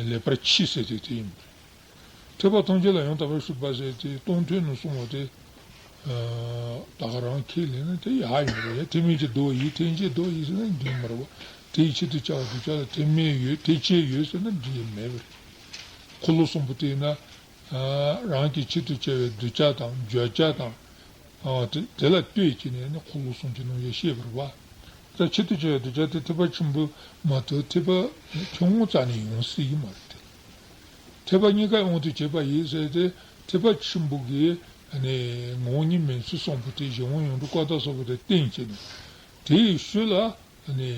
ལེགས་པར་ཕྱེ་ཟེར་དེ་དེ་ཡིན། ཐེག་པ་ཐམས་ཅད་ལ་ཡང་དག་པར་ཞུགས་པ་ཟེར་ཏེ་སྟོང་ཐུན་ནས་གསུངས་པ་དེ། ད་ག་རང་ཁས་ལེན་ན་དེ་ཡག་ཡིན་པ་རེད། ཐེག་དམན་གྱིས་བསྡུ་བ་ཡིན། ཐེག་ཆེན་གྱིས་བསྡུ་བ་ཡིན་ཟེར་ན་འགྲིག་མ་རེད་བ། དེའི་ཆེད་དུ་བྱ་བ་གདུལ་བྱ་ལ་ཐེག་དམན་ཡོད། ཐེག་ཆེན་ཡོད་ཟེར་ན་འགྲིག་ཡ་མེད་པ་རེད། འཁོར་ལོ་གསུམ་པོ་དེ་ན། རང་གི་ཆེད་དུ་བྱ་བའི་གདུལ་བྱ་དང་བརྗོད་བྱ་དང་། དེ་དེ་ལ་ལྟོས་བྱས་ནས་ནི་འཁོར་ལོ་གསུམ་གྱི་རྣམ་གཞག་བཤད་པ་རེད་བ། ད་ཆེད་དུ་བྱ་བའི་གདུལ་བྱ་དེ་ཐེག་པ་ཆེན་པོ་མ་གཏོགས་ཐེག་པ་ཆུང་ངུ་རྩ་ནས་ཡོང་སྲིད་ཀྱི་མ་རེད་དེ། ཐེག་པ་རྙེད་དཀའི་དབང་དུ་བྱས་པ་ཡིན་ཟེར་ཏེ་ཐེག་པ་ཆེན་པོ་གི་ནི་ངོ་བོ་ཉིད་མིང་ཚུལ་གསུམ་པོ་དེ་གཞན་དབང་ཡོངས་གྲུབ་བཀའ་རྟགས་སོགས་པ་དེ་བསྟན་བྱས་ནས། དེའི་ཤུལ་ལ་ནི་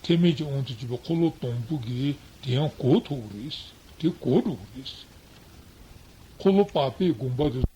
ཐེག་དམན་གྱི་དབང་དུ་བྱས་པའི་འཁོར་ལོ་དང་པོ་གིས་དེ་ཡང་གོ་ཐུབ་ཀྱི་རེད། དེ་གོ་འགྲོ་གི་རེད། འཁོར་ལོ་བར་པའི་དགོངས་པ་དེ་